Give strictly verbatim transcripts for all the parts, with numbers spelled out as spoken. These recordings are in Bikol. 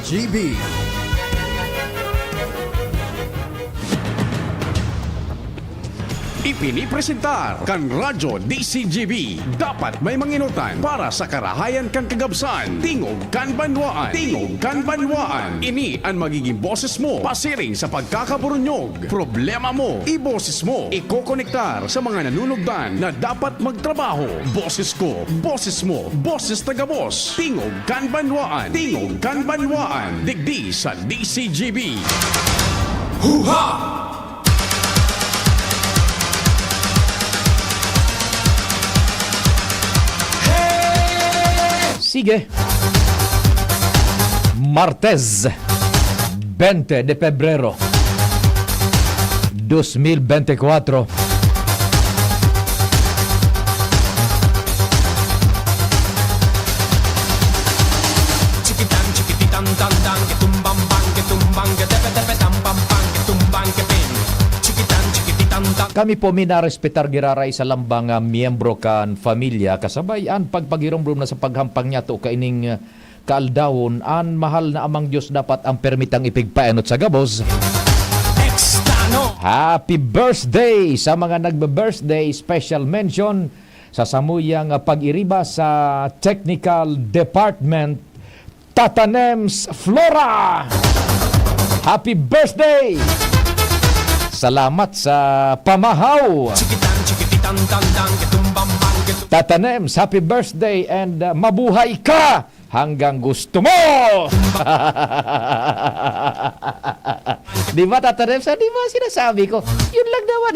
G B. Ipinipresentar kan Radyo D C G B. Dapat may manginutan para sa karahayan kan kagabsan. Tingog kan banwaan. Tingog kan banwaan. Ini an magiging boses mo pasiring sa pagkakaburunyog. Problema mo, iboses mo. Ikokonektar sa mga nanunugdan na dapat magtrabaho. Boses ko, boses mo, boses taga-Boss. Tingog kan banwaan. Tingog kan banwaan. Digdi sa D C G B. Huha! Sige. Martes, bente de Pebrero, dos mil bente kwatro. Chikitan, chikipitan, tan, tan, kitumbang, bang, kitumbang, ketepe, tepe, tam, pam, pang, kitumbang, kepin. Chikitan, chikipitan, tan. Kami po minarespetar giraray sa lambang, ah, miyembro kan familia, kasabay an pagpagiromdom na sa paghampang niyato kaining, ah, kaaldawon, an mahal na Amang Dios dapat an permitang ipigpaenot sa gabos. Extano. Happy birthday sa mga nagbe-birthday. Special mention sa samuyang pag-iriba sa technical department, Tata Nems Flora. Happy birthday! Salamat sa pamahaw. Chikitan, chikipitan, tan, tan, kitumbang, bang, kitu- Tata Nems, happy birthday and, uh, mabuhay ka hanggang gusto mo! Di ba, Tata Nems? Ah, di ba sinasabi ko? Yun lang naman.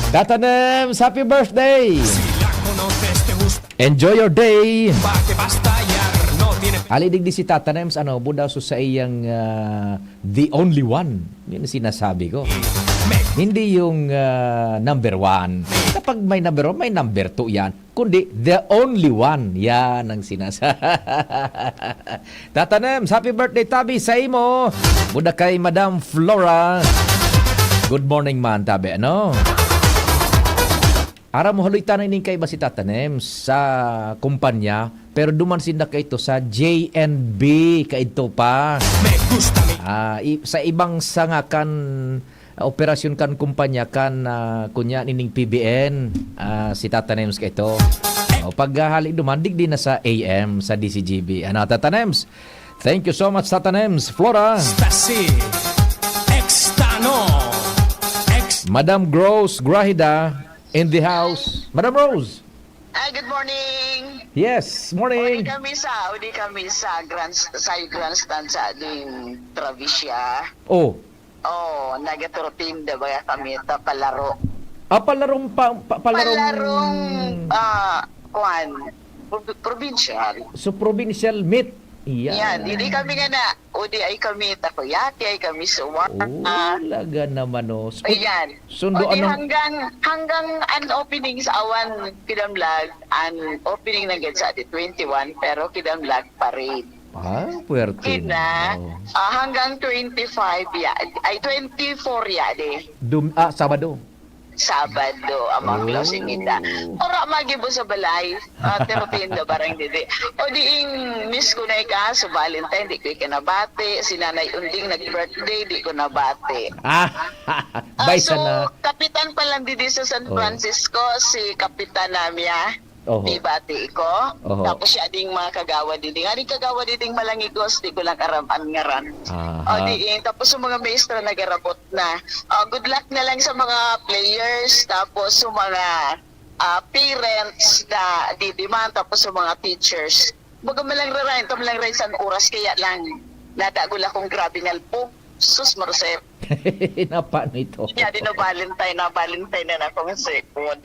Tata Nems, happy birthday! Enjoy your day! Hali digdi si Tata Nems, ano, buda so sa iyang, ah, the only one. Yun ang sinasabi ko. Hindi yung, ah, number one. Kapag may number one, may number two yan. Kundi, the only one. Yan ang sinasa-, Tata Nems, happy birthday, tabi, sa imo. Buda kay Madam Flora. Good morning man, tabi, ano? Aram mo, haloy ta na ining kaiba si Tata Nems sa kumpanya, pero duman sinda kaito sa J N B, kaidto pa. Ah, i-, sa ibang sanga kan operasyon kan kumpanya kan, ah, kunya nining P B N, ah, si Tata Nems kaito. O, pag, ah, hali duman, digdi na sa A M, sa D C G B. Ano, Tata Nems? Thank you so much, Tata Nems. Flora. Stasi. Extano. Ex- Madam Rose Grahida in the house. Madam Rose. Ah, good morning. Yes, morning. Udi kami sa, udi kami sa grand, sa grandstand sa ating probinsya. Oh. Oh, nagaturtinda baga kami ta palaro. Ah, palarong pa, pa, palarong Palarong, ah, kwan, prob-, provincial. So, provincial meet. Iyan. Yan, hindi kami nga na, o di ay kami takoyaki, ay kami suwa. Oh, laga naman, oh. Sku-, Ayan. sundo O di anong hanggang, hanggang an opening sa awan, kidamlag, an opening na gid sa di twenty-one, pero kidamlag pa rin. Ah, puwerte Kina, na. Oh. ah, hanggang twenty-five ya, ay, twenty-four ya di. Dum-, ah, Sabado. Sabado, amang Oh. closing ita. Ora magibo sa balay, ah, terapin da barang didi. O di ing miss ko na ika, so Valentine, di ko ika nabati. Si Nanay Unding nag-birthday, di ko nabati. Ah, Ah, bay so, sana. kapitan pa lang didi sa San Oh. Francisco, si Kapitan Namia. Oho. Di bati ko. Oho. Tapos siya ding mga kagawad didi. Nga rin kagawad diding malangigos, di ko lang aram an ngaran. Aha. O, di, eh, tapos yung mga maestra nagarabot na. O, good luck na lang sa mga players, tapos sa mga, ah, parents na didi man, tapos sa mga teachers. Baga malang rarayan, ta malang ray san oras, kaya lang nadagol akong grabing alpog. Sus, Marcel. Napano ito? Kaya di na Valentine, na Valentine na akong second.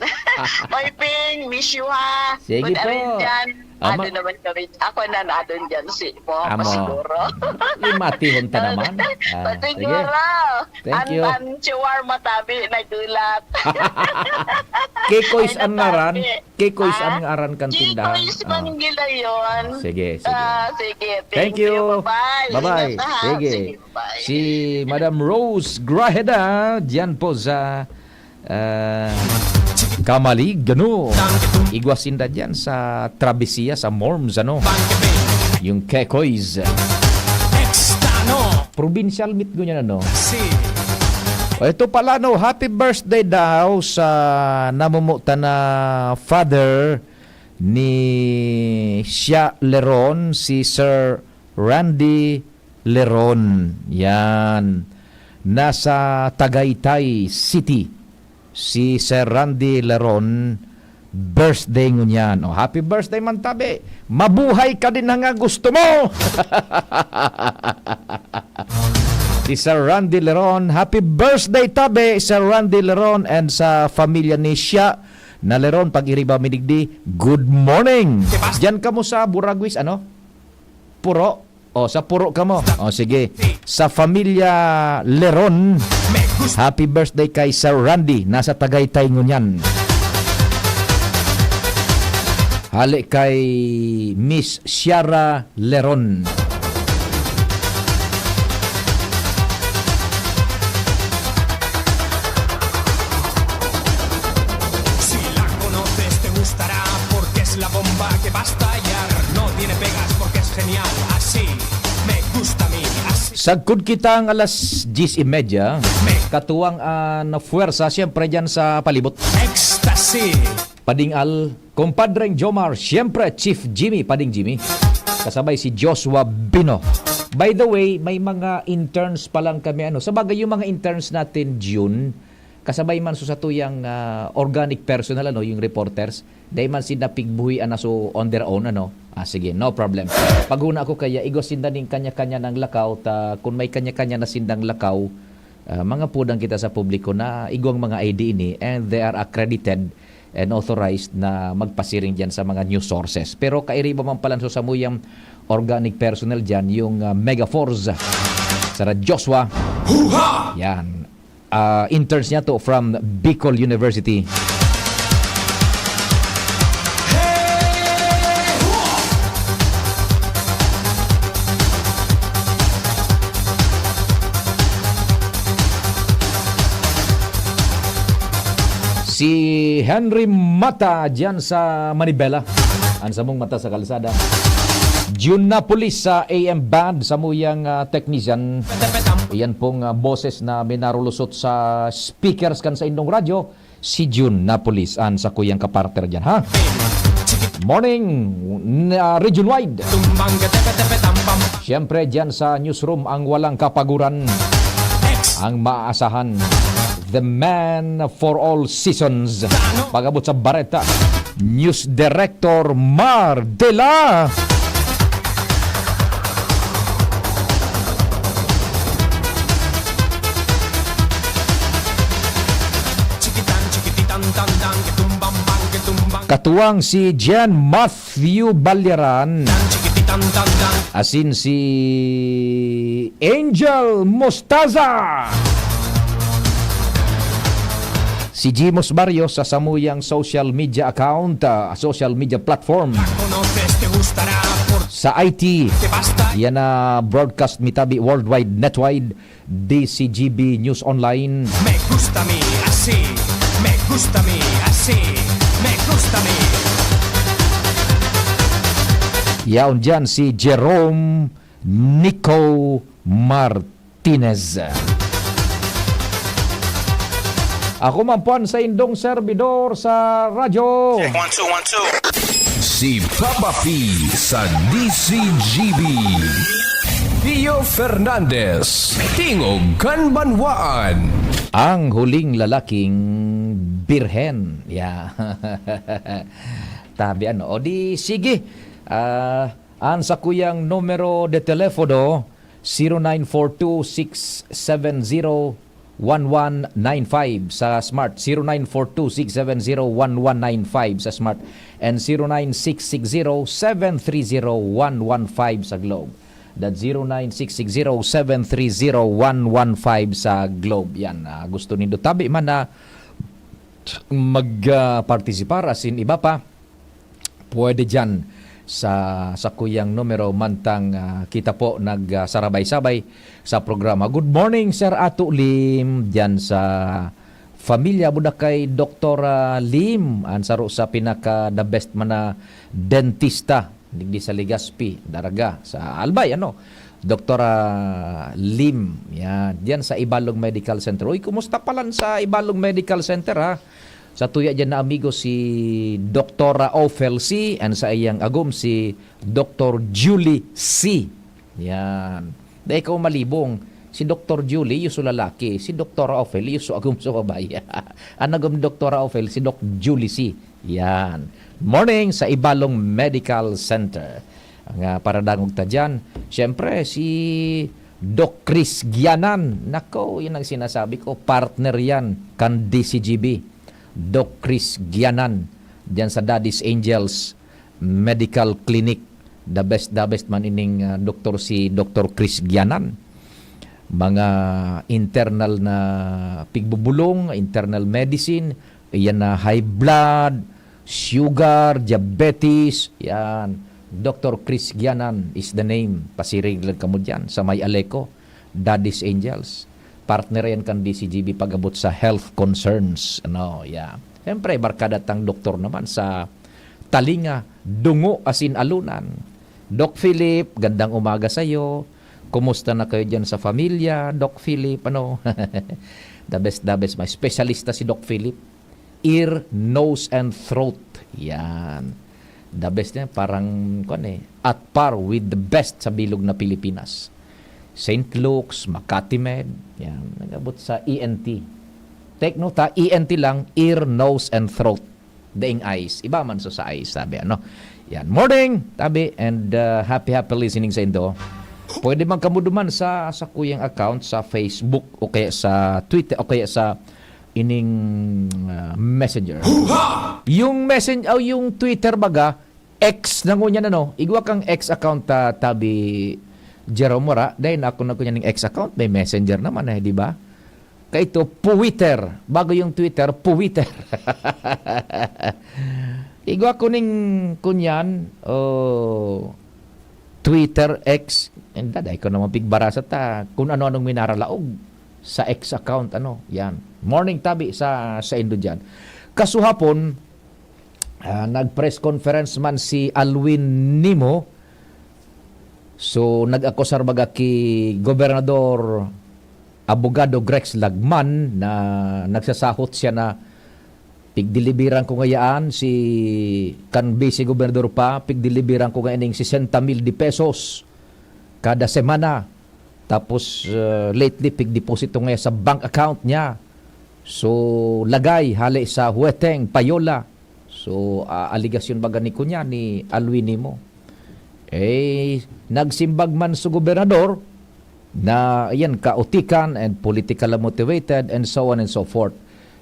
Oy, Ping, miss you, ha? Sige Kun po. arin dyan, Ama- ano naman kami, ako na naadon dyan, si mo, Amo. pasiguro. Limati, hunta naman. Ah, sige. Pasiguro. Thank Ang, you. ang shawarma tabi, nagulat. Kikoy Ay, ang ngaran? natabi. Kikoy Ah, ang ngaran kan tindahan? Kikoy Ah. Mangilayon. Sige, sige. Ah, sige. Thank Thank you. you. Bye-bye. Bye-bye. Ingat, ha? Sige. Sige, bye. Si Madam Rose Grajeda, diyan po sa, ah, Kamalig, ano? Igwa sinda dyan sa Travesía, sa Morms, ano? Yung Kekoys. Probinsyal mit ngunyan, ano? O, ito pala, no? Happy birthday daw sa namumutan na father ni Sia Leron, si Sir Randy Leron. Yan. Nasa Tagaytay City si Sir Randy Leron. Birthday ngunyan. O, happy birthday man, tabi. Mabuhay ka din hanggang gusto mo. Si Sir Randy Leron. Happy birthday, tabi, Sir Randy Leron, and sa pamilya ni Sia na Leron, pag-iriba mi digdi. Good morning. Diyan kamo sa Buraguis, ano? Puro. O, sa Puro kamo. O, sige. Sa pamilya Leron, happy birthday kay Sir Randy. Nasa Tagaytay ngunyan. Hale kay Miss Ciara Leron. Si la conoces, te gustará, porque es la bomba que va a estallar. No tiene pegas, porque es genial. Así me gusta a mí, así. Sagkod kita ang alas diyes y media. Me- Katuwang an fuwersa, siyempre, dyan sa palibot. Ecstasy. Pading Al, Compadreng Jomar, siyempre, Chief Jimmy, Pading Jimmy. Kasabay si Joshua Bino. By the way, may mga interns pa lang kami, ano. Sa bagay, yung mga interns natin, June, kasabay man sa satuyang, ah, organic personnel, ano, yung reporters, dai man sinda pigbuhi, ano, so on their own, ano. Ah, sige, no problem. Paghuna ko kaya, igwa sinda ning kanya-kanya ng lakaw, ta, kung may kanya-kanya na sindang lakaw, ah, mga pudang kita sa publiko na igwang mga I D ini, and they are accredited and authorized na magpasiring diyan sa mga news sources. Pero kairiba man pala sa samuyang organic personnel diyan, yung, ah, Megaforce, Sir Joshua. Huha! Yan. Ah, interns niya to from Bicol University. Si Henry Mata diyan sa Manibela. Ang samong mata sa kalsada. Jun Napolis sa A M Band, samuyang, ah, technician. Iyan pong, ah, boses na minarulusot sa speakers kan sa indong radyo. Si Jun Napolis, an sakuyang kapartner diyan, ha? Morning, na Region Wide. Siyempre, diyan sa newsroom, ang walang kapaguran, ang maaasahan, the man for all seasons. Pag-abot sa bareta, News Director Mar Dela. Katuwang si Jen Matthew Balyaran, asin si Angel Mostaza. Si Jimos Barrios sa samuyang social media account, ah, social media platform. Sa I T, yan na broadcast mi tabi worldwide, netwide, D C G B News Online. Me gusta mi así, me gusta mi así, me gusta mi. Yaon diyan si Jerome Nico Martinez. Ako man po ang saindong servidor sa radyo. Check, one, two, one, two. Si Papa P sa D C G B. Pio Fernandez, Tingog kan Banwaan. Ang huling lalaking birhen. Yeah. Tabi ano. O di, sige. Ah, ang sakuyang numero de telepono, zero nine four two six seven zero one one nine five sa Smart, zero nine four two six seven zero one one nine five sa Smart, and zero nine six six zero seven three zero one one five sa Globe. That's zero nine six six zero seven three zero one one five sa Globe. Yan, ah, gusto nindo tabi man na mag, ah, partisipar, asin iba pa, pwede diyan sa sakuyang numero mantang, ah, kita po nag, ah, sarabay-sabay sa programa. Good morning, Sir Ato Lim, diyan sa Familia mo da kay Doktora Lim, an saro sa pinaka the best man na dentista digdi sa Legazpi, Daraga, sa Albay, ano? Doktora Lim, yan. Diyan sa Ibalong Medical Center. Uy, kumusta palan sa Ibalong Medical Center, ha? Sa tuya diyan na amigo si Doktora Ophel C and sa iyang agom si Doktor Julie C. Yan. Dai ka malibong. Si Doktor Julie, yuso lalaki. Si Doktora Ophel, yuso agom sa babae. Ang agom Doktora Ophel, si Doc Julie C. Yan. Morning sa Ibalong Medical Center. Nga paradangog ta dyan. Siyempre, si Doc Chris Gianan. Nako, yun ang sinasabi ko. Partner yan kan D C G B. Doc Chris Gianan. Diyan sa Daddy's Angels Medical Clinic. The best, the best man ining ah, doktor, si Doktor Chris Gianan. Mga internal na pigbubulong, internal medicine, iyan na high blood, sugar, diabetes, yan. Doktor Chris Gianan is the name. Pasiring lang kamo dyan sa may Aleco, Daddy's Angels. Partner yan kan D C G B pag-abot sa health concerns. Ano, yeah. Siyempre, barkada tang doktor naman sa talinga, dungo asin alunan. Doc Philip, gandang umaga sa'yo. Kumusta na kayo dyan sa pamilya, Doc Philip? Ano? The best, the best. May specialista si Doc Philip. Ear, nose, and throat. Yan. The best niya, parang, kwan eh, at par with the best sa bilog na Pilipinas. Saint Luke's, Makati Med, yan, nag-abot sa E N T. Take note ha, E N T lang, ear, nose, and throat. Daing eyes. Iba man so sa eyes, sabi, ano? Yan. Morning, tabi, and uh, happy, happy listening sa indo. Pwede man kamo duman sa, sa kuyang account sa Facebook o kaya sa Twitter o kaya sa ining uh, messenger. Yung messenger o yung Twitter baga, X na ngunyan, ano? Igwa kang X account ta, tabi Jerome Mora. Dahil na ako na kunyan ng X account, may messenger naman eh, di ba? Kaito, Twitter. Bago yung Twitter, Twitter. Igwa ko ning kunyan, oh, Twitter, X, and daday ko naman pigbarasa ta kung ano-anong minaralaog sa X account, ano, yan. Morning tabi sa, sa indo dyan. Kasuhapon, ah, nag-press conference man si Alwin Nimo. So, nag-akusar baga ki Gobernador Abogado Grex Lagman na nagsasahot siya na pigdeliveran ko ngayaan si kan Vice Gobernador pa, pigdeliveran ko ngayon ning sesenta mil de pesos kada semana. Tapos, uh, lately, pigdeposito ngayon sa bank account niya. So, lagay, hali sa Hueteng, Payola. So, uh, aligasyon baga ni kunya ni Alwin Nimo. Eh, nagsimbag man sa gobernador na, yan, kaotikan and politically motivated and so on and so forth.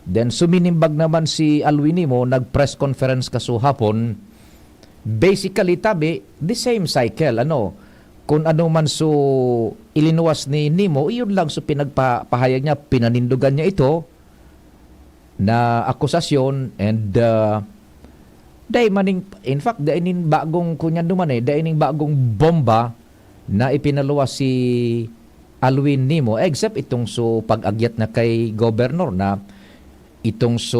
Then, suminimbag naman si Alwin Nimo, nag-press conference kasuhapon. Basically, tabi, the same cycle, ano, kung ano man so ilinuwas ni Nimo, iyon lang so pinagpahayag niya, pinanindugan niya ito na akusasyon and, uh, dai maning, in fact, dai nin bagong, kunyan duman eh, dai ning bagong bomba na ipinaluwas si Alwin Nimo, except itong so pag-agyat na kay Governor na itong so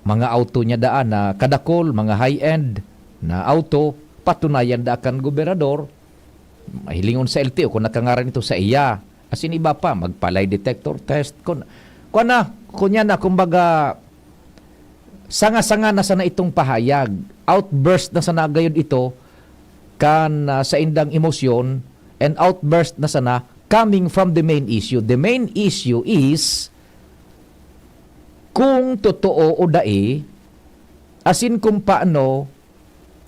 mga auto niya daan na kadakol, mga high-end na auto, patunayan da kan gobernador, mahilingon sa L T O kung nakangaran ito sa iya. Asin iba pa, magpa-lie detector test. Kun, kun na, kunya na, kumbaga, sanga-sanga na sana itong pahayag. Outburst na sana gayod ito kan ah, saindang emosyon and outburst na sana coming from the main issue. The main issue is kung totoo o dai, asin kung paano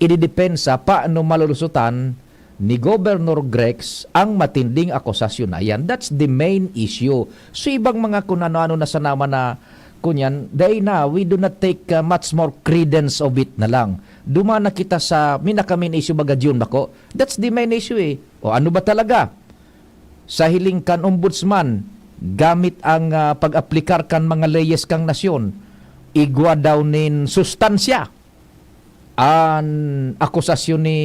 ididepensa, paano malulusutan ni Governor Grex ang matinding akusasyon na yan. That's the main issue. So, ibang mga kung ano-ano na sana man na kunyan, dai na, we do not take uh, much more credence of it na lang. Duma na kita sa minaka-main issue baga June bako. That's the main issue eh. O ano ba talaga? Sa hiling kan ombudsman, gamit ang ah, pag-aplikar kan mga leyes kan nasyon, igwa daw nin sustansya an akusasyon ni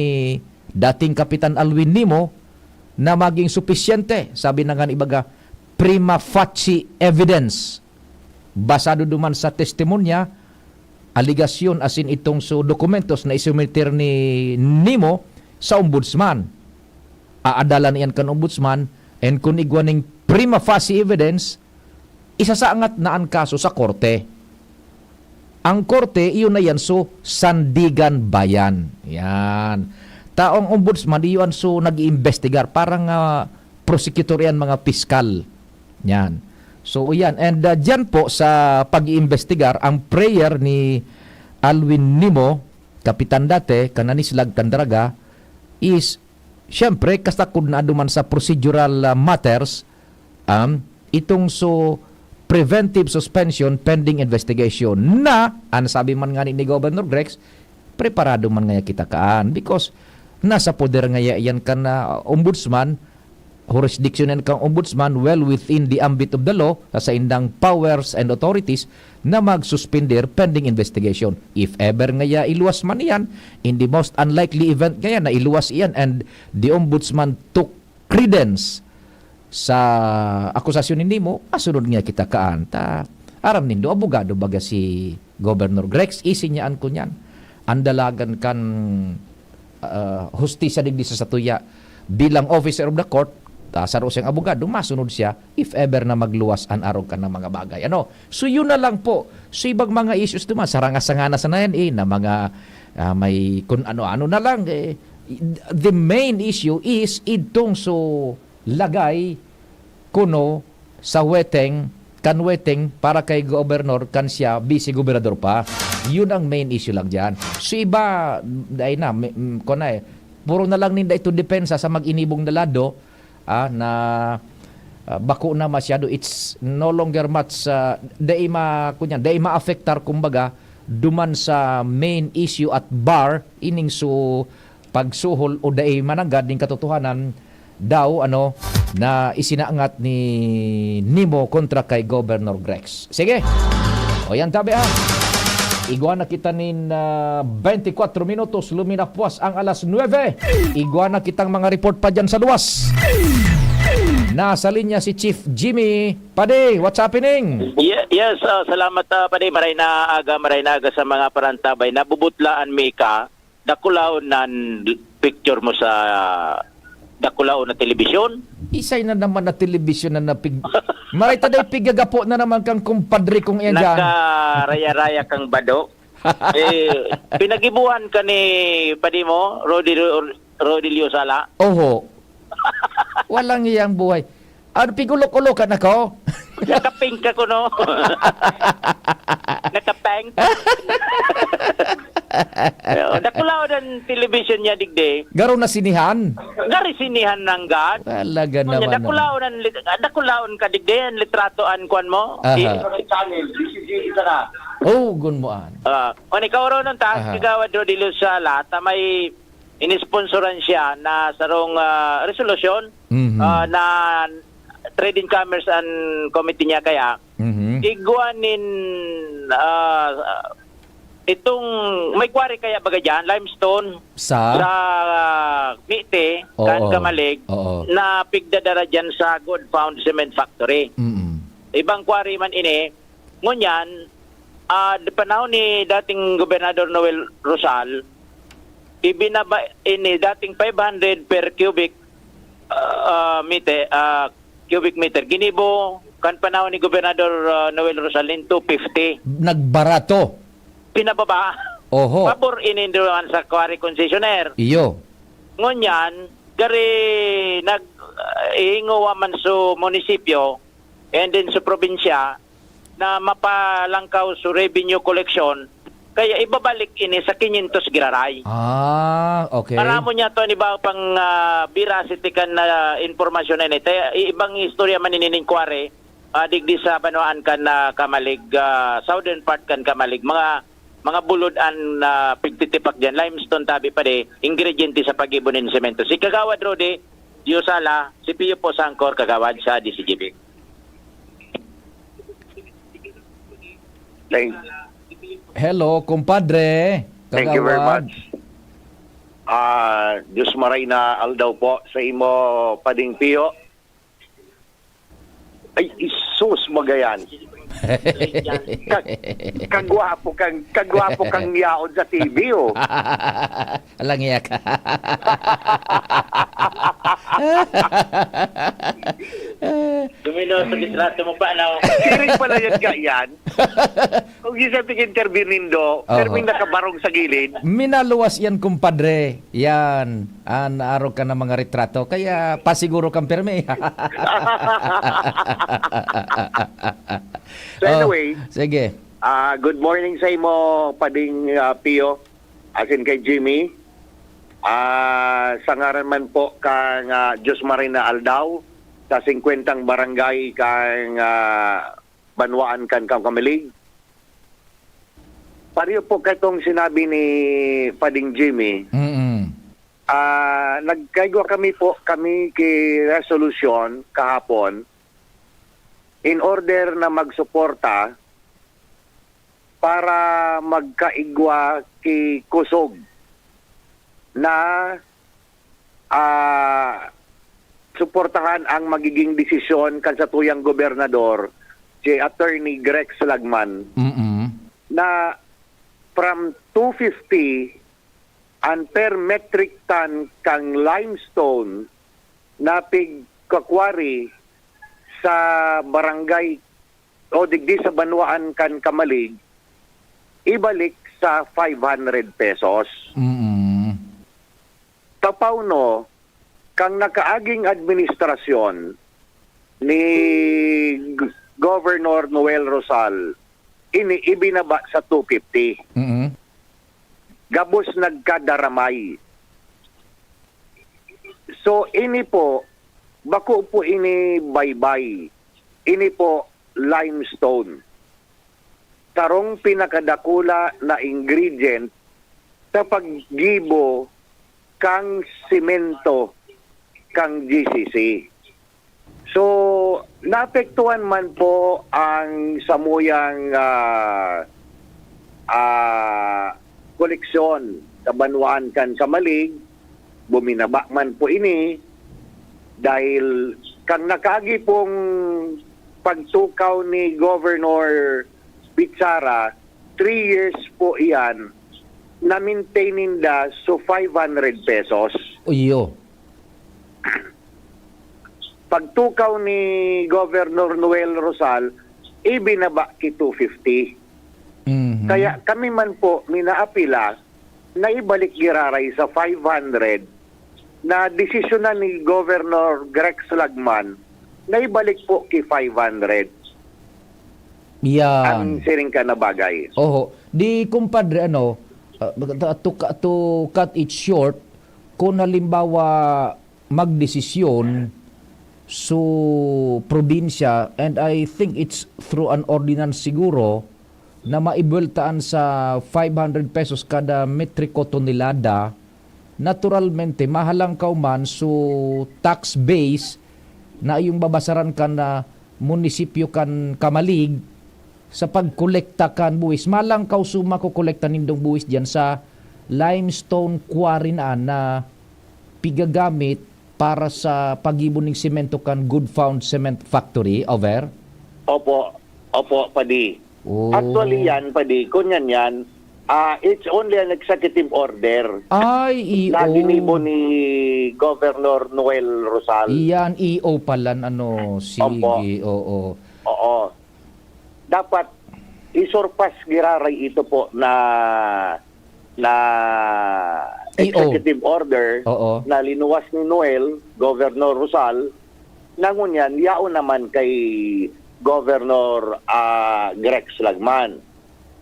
dating Kapitan Alwin Nimo na maging supisyente, sabi na nga ni ibaga, prima facie evidence. basado duman sa testimonya, aligasyon asin itong so dokumentos na isumiter ni Nimo sa ombudsman. Aadalan iyan kan ombudsman, and kun igwa ning prima facie evidence, isasangat na an kaso sa korte. Ang korte, iyon na yan, so, sandigan bayan. Yan. Taong ombudsman, iyon, so, nag-iimbestigar. Parang ah, prosecutor yan, mga piskal. Yan. So, yan. And ah, dyan po sa pag-iimbestigar, ang prayer ni Alwin Nimo, kapitan dati, kananislag kan Daraga, is, siyempre, kasakod na duman sa procedural ah, matters, um, itong so preventive suspension pending investigation na, ang sabi man nga ni, ni Governor Grex, preparado man ngaya kita kaan. Because nasa poder ngaya yan kan ah, ombudsman, jurisdiction yan kan ombudsman, well within the ambit of the law, sa saindang powers and authorities na magsuspender pending investigation. If ever ngaya iluwas man iyan, in the most unlikely event ngaya na iluwas iyan and the ombudsman took credence sa akusasyon ni Nimo, masunod nga kita kaan. Ta, aram nindo, abogado baga si Governor Grex, isin niya an kunyan. Ang dalagan kan ah, hustisya digdi sa satuya bilang officer of the court, ta, saro siyang abogado, masunod siya if ever na magluwas an arog kan mga bagay. Ano? So, yun na lang po. So, ibang mga issues naman, saranga-sanga na sana yan eh, na mga ah, may kun ano-ano na lang eh. The main issue is idtong so lagay kuno sa weteng, kan weteng para kay gobernador, kan siya, vice gobernador pa. Yun ang main issue lang diyan. So iba, dai na, may, mm, kuwan na eh. Puro na lang ninda ito depensa sa mag-inibong na lado, ah, na ah, bako na masyado. It's no longer much, ah, dai ma-, kunyan, dai maafektar, kumbaga, duman sa main issue at bar, ining su-, pagsuhol o dai mananggad ning katotohanan daw, ano, na isinaangat ni Nimo kontra kay Governor Grex. Sige. O yan, tabi, ah. Igwa na kita nin ah, twenty-four minutos, luminapwas ang alas nuebe. Igwa na kitang mga report pa dyan sa luwas. Nasa linya si Chief Jimmy Pade. What's happening? Ye-, yes, ah, salamat, ah, Pade. Maray na aga, maray na aga sa mga parantabay. Nabubutlaan mi ka, dakulaon nan picture mo sa dakulaon na telebisyon. Isay na naman na telebisyon na napig-, maray ta day pigagapo na naman kang kumpadre kong iya dyan. Nakaraya-raya kang bado. Eh, pinagibuhan ka ni padi mo, Rodi, Rodilio Sala. Oho. Walang iyang buhay. Ano, pigulok-ulokan ako? Nakapink ako, no? Nakapink. Pero dakulaw ang television niya, digdi. Garo na sinihan? Gari sinihan nanggad. Talaga Unya, naman, no? Dakulaw ang lit-, dakulaw ang kadigdi, ang litrato an kwan mo. Aha. I- Oh, gun mo an. Ah, o, ikaw ron, ang taas Aha. Kagawad Rodilio Sala, ta may inisponsoran siya na sarong, ah, resolusyon, Mhm. ah, na Trade and Commerce and Committee niya kaya. Mhm. Igwa nin, ah, itong may quarry kaya baga dyan, limestone, Sa? Sa, ah, Mite, Oo. Kan Kamalig, Oo. Na pigdadara dyan sa Good Found Cement Factory. Mm-mm. Ibang quarry man ini, ngunyan, ah, panahon ni dating Gobernador Noel Rosal, ibinaba ini dating five hundred per cubic, ah, mete-, ah, cubic meter. Ginibo kan panahon ni Gobernador, ah, Noel Rosal nin two fifty. Nagbarato. Pinababa. Oho. Pabor ini duman sa quarry concessionaire. Iyo. Ngunyan, gari nag-, ah, ihingowa man sa munisipyo and then sa probinsya, na mapalangkaw sa revenue collection, kaya ibabalik ini sa quinientos giraray. Ah, okay. Aram mo niya to, ni ba pang, ah, veracity kan, ah, impormasyon na ini. Kaya i-, ibang istorya man ini ning quarry, ah, digdi sa banwaan kan, ah, Kamalig, ah, southern part kan Kamalig. Mga, mga bulod an, ah, pigtitipak diyan. Limestone tabi pa di, ingrediente sa pag-ibo nin semento. Si Kagawad Rudy Diosala, si Pio po Sangkor, Kagawad sa D C G B. Thank, Hello, kumpadre. Thank you very Kagawad. Much. Ah, Diyos maray na aldaw po sa imo, Pading Pio. Ay, Jesus, Magayan. Ka-, kagwapo kang, kagwapo kang yaon sa T V, oh. Alang iya ka. Dumino sa litrato mo pa, ano? Siring pala yan ka yan. Kung isa pig-interview nindo, Oo. perming nakabarong sa gilid. Minaluwas yan, kumpadre. Yan. An arog ka ng mga retrato. Kaya pasiguro kang permi. So anyway, Oh, sige. ah, good morning sa imo, Pading ah, Pio, asin kay Jimmy. Ah, sa ngaran man po kang ah, Diyos Marina Aldaw, sa singkwentang barangay kang ah, Banwaan kan Kamkamalig. Pareho po katong sinabi ni Pading Jimmy, Mm-mm. ah, nagkaigwa kami po, kami ki resolusyon kahapon in order na magsuporta para magkaigwa ki kusog na ah, suportahan ang magiging desisyon kan satuyang gobernador, si Attorney Grex Lagman, Mm-mm. na from two fifty an per metric ton kang limestone na pigkakwari sa barangay o digdi sa banwaan kan Kamalig, ibalik sa five hundred pesos. Mm-mm. Tapaw no, kang nakaaging administrasyon ni G- Governor Noel Rosal, ini ibinaba sa two fifty. Mm-mm. Gabos nagkadaramay. So, ini po, bako po ini baybay. Ini po, limestone. Sarong pinakadakula na ingredient sa paggibo kang semento kang G C C. So, naapektuhan man po ang samuyang ah, ah, koleksyon sa banwaan kan Kamalig, buminaba man po ini dahil kang nakaagi pong pagtukaw ni Governor Bichara, three years po iyan, na-maintain ninda so five hundred pesos. Iyo. Pagtukaw ni Governor Noel Rosal, ibinaba ki two fifty. Mhm. Kaya kami man po minaapila na ibalik giraray sa five hundred na desisyonan ni Governor Grex Lagman na ibalik po ki five hundred Yan. ang siring ka na bagay. Oho. Di, kumpadre, ano, uh, to, to, to cut it short, kung halimbawa magdesisyon so probinsya, and I think it's through an ordinance siguro, na maibuweltaan sa five hundred pesos kada metriko tonelada, naturalmente, mahalangkaw man so tax base na iyong babasaran kan ah, munisipyo kan Kamalig sa pagkolekta kan buwis. Malangkaw so makokolekta nindong buwis diyan sa limestone quarry na, na pigagamit para sa paggibo ning semento kan Good Found Cement Factory, over? Opo, opo, padi. Oh. Actually yan, padi, kung yan yan, ah, it's only an executive order Ay, iyo. na ginibo ni Governor Noel Rosal. Iyan, iyo pala, ano, sige, Opo. Oo. Oo. Dapat isurpas giraray ito po na na I O. executive order Oo. na linuwas ni Noel, Governor Rosal, na ngunyan yaon naman kay Governor ah, Grex Lagman.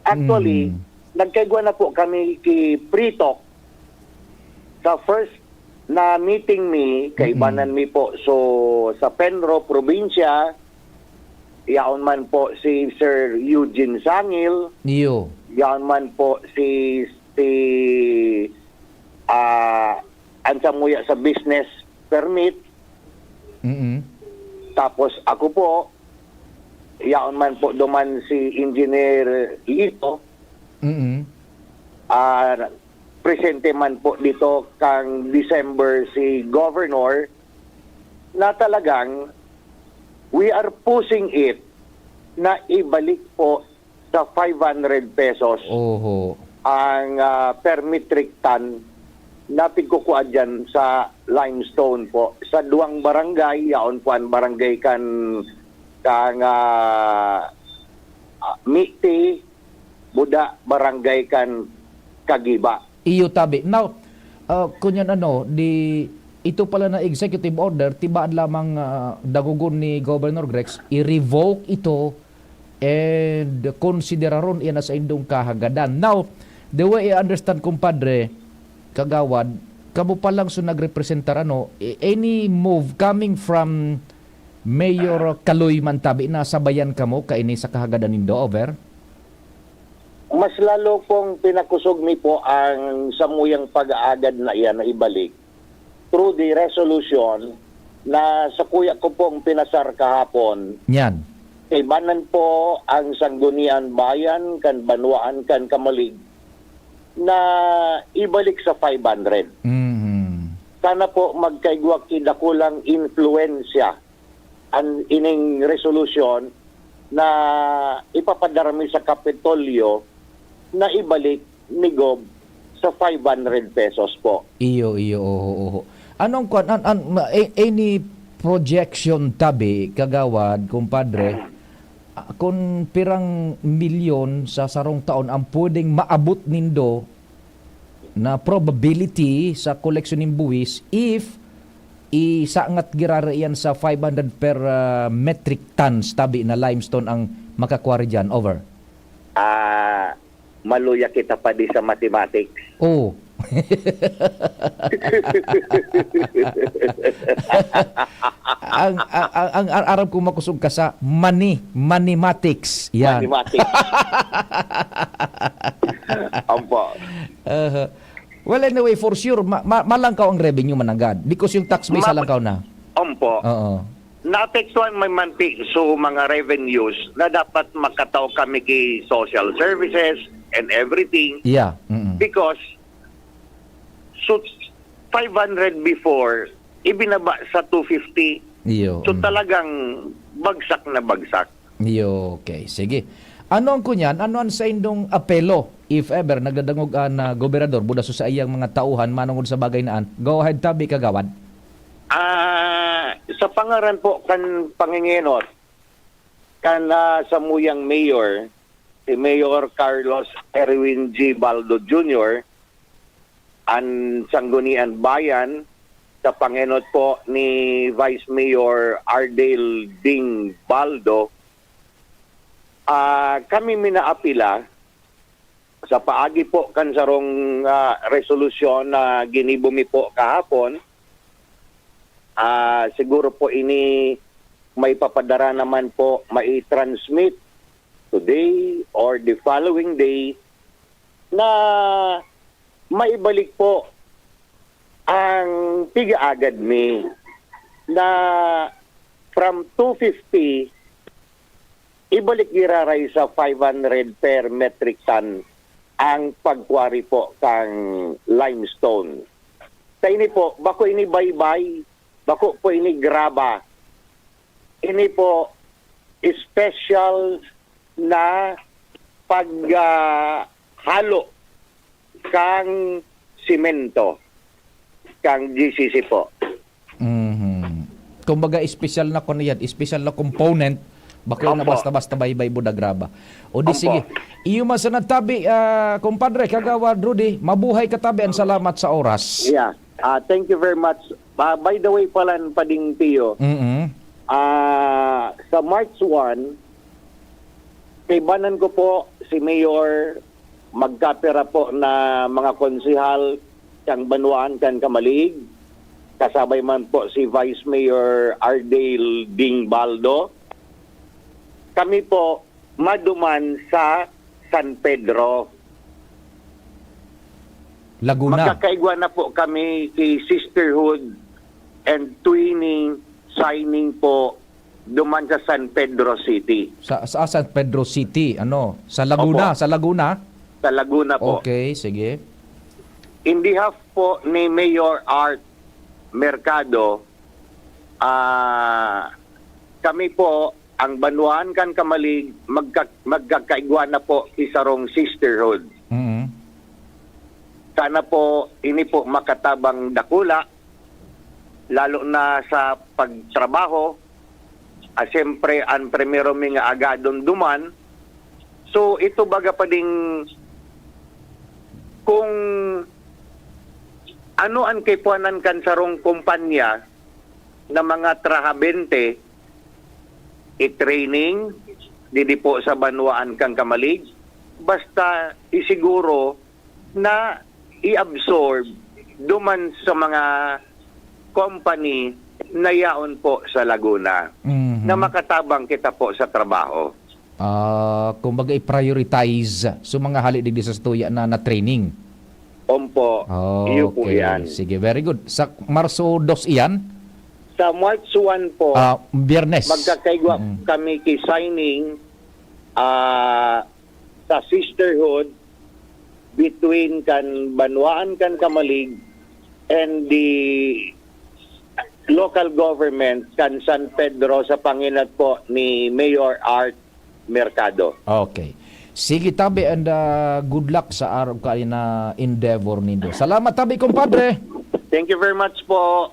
Actually, Mm. nagkaigwa na po kami ki Pritok sa first na meeting mi, kaibanan mi po. So, sa Penro, probinsya, yaon man po si Sir Eugene Sangil, Iyo. yaon man po si, si ah, ang samuya sa business permit, Mm-mm. tapos ako po, yaon man po duman si Engineer Lito, Mm-mm. ah, presente man po dito kang December si Governor, na talagang we are pushing it na ibalik po sa five hundred pesos Oho. ang, ah, per metric ton na pigkukuha dyan sa limestone po. Sa duwang barangay, yaon po ang barangay kan, kan, ah, ah, Miti, Buda, barangay kan Kagiba. Iyo tabi. Now, ah, kunyan ano, di, ito pala na executive order, tibaan lamang, ah, dagogon ni Governor Grex, i-revoke ito and konsideraron iyan na saindong kahagadan. Now, the way I understand, kumpadre, kagawad, kamo pa lang so nagrepresentar, ano, a-, any move coming from Mayor Kaloy man tabi na sabayan kamo kaini sa kahagadan nindo, over? Mas lalo pong pinakusog mi po ang samuyang pag-aagad na iyan na ibalik through the resolution na sa kuya ko pong pinasar kahapon. Yan. Kaibanan po ang Sanggunian Bayan kan Banwaan kan Kamalig na ibalik sa five hundred. Mhm. Sana po magkaigwa ki dakulang influensya an ining resolusyon na ipapadara mi sa Kapitolyo na ibalik ni Gob sa five hundred pesos po. Iyo, iyo, oho, oho. Anong kwan, an, an, ma-, a-, any projection tabi, kagawad, kumpadre, ah, kun pirang milyon sa sarong taon ang pwedeng maabot nindo na probability sa koleksyon nin buhis if isangat girara iyan sa five hundred per, ah, metric tons tabi na limestone ang makakwari diyan? Over. Ah, maluya kita pa di sa mathematics. Oh. Ang, ang, ang, ang aram ko makusog ka sa money, mathematics. Yan. Mathematics. Ampo. Aha. Well, anyway, for sure, ma-, ma-, malangkaw ang revenue mananggad because yung tax base Ma-, malangkaw na. Ampo. Oo. Naapektuhan man, man pi-, so mga revenues na dapat makatao kami ki social services and everything. Yeah. Mm-mm. Because, so, five hundred before, ibinaba sa two fifty. Iyo, So, mm. talagang bagsak na bagsak. Iyo, okay. Sige. Ano ang kunyan? Ano ang saindong apelo? If ever, nagdadangog an, ah, gobernador, buda so sa iyang mga tauhan, manongod sa bagay na an, go ahead, tabi, kagawad. Ah, sa pangaran po kan pangingenot, kan, ah, samuyang mayor, si Mayor Carlos Erwin G. Baldo Junior, an Sanggunian Bayan, sa pangenot po ni Vice Mayor Ardale Ding Baldo, ah, kami minaapila sa paagi po kan sarong, ah, resolusyon na ginibo mi po kahapon. Ah, siguro po ini may papadara naman po, mai-transmit today or the following day na maibalik po ang pigaagad mi na from two fifty, ibalik giraray sa five hundred per metric ton ang pagkwari po kang limestone. Sa ini po, bako ini baybay, bako po ini graba. Ini po special na pag, ah, halo kang simento, kang G C C po. Mhm. Kumbaga, espesyal na kuno yan, espesyal na component, bako na Opo. basta-basta baybay buda graba. O di Opo. sige. Iyo man sa nagtabi, ah, kumpadre, Kagawad Rudy, mabuhay ka tabi, ang salamat sa oras. Yeah. Ah, thank you very much. Ah, by the way pala, Pading Pio, Mm-mm. ah, sa March one, kaibanan ko po si Mayor, magkapira po na mga konsehal, kan Banwaan, kan Kamalig, kasabay man po si Vice Mayor Ardale Ding Baldo. Kami po maduman sa San Pedro. Laguna. Magkakaigwa na po kami ki Sisterhood and Twinning signing po duman sa San Pedro City. Sa, sa San Pedro City, ano? Sa Laguna, Opo. sa Laguna? Sa Laguna po. Okay, sige. In behalf po ni Mayor Art Mercado, ah, kami po ang banwaan kan Camalig magka-, magkakaigwa na po isarong sisterhood. Mm. Sana po ini po makatabang dakula, lalo na sa pagtrabaho. Ah, siyempre, ang primero mi nga agadon duman. So, ito baga pa ding kung ano ang kaipuhanan kan sarong kumpanya na mga trabahante, i-training, didi po sa banwaan kan Camalig, basta isiguro na i-absorb duman sa mga company na yaon po sa Laguna, Mhm. na makatabang kita po sa trabaho. Ah, kumbaga i-prioritize sa mga hali digdi sa satuya na, na training. Ompo. Oh, Iyo po okay. Yan. Sige, very good. Sa Marso dos iyan? Sa March one po, Ah, Biyernes. magkakaigwa Mm. kami ki signing, ah, sa sisterhood between kan banwaan kan Camalig and the local government kan San Pedro sa panginat po ni Mayor Art Mercado. Okay. Sige, tabi, and, ah, good luck sa arog kaini na endeavor nindo. Salamat, tabi, kumpadre. Thank you very much po.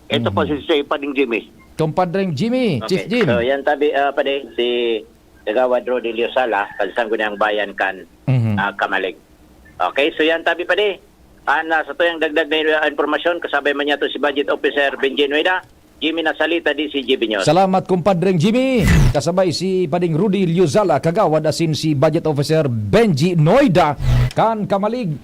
Ito po Mhm. si Sir Pading Jimmy. Kumpadreng Jimmy, Chief Okay. Jim. So, yan tabi, ah, padi, si Kagawad Rodilio Sala, kan Sangguniang Bayan kan, Mhm. ah, Camalig. Okay, so yan tabi, padi. An, ah, sa tuyang dagdag na, ah, impormasyon, kasabay man niya to si Budget Officer Benji Nueda, Jimmy Nasalita, D C G B News. Salamat, kumpadreng Jimmy. Kasabay si Pading Rudy Liuzala, Kagawad, asin si Budget Officer Benji Noida, kan Camalig.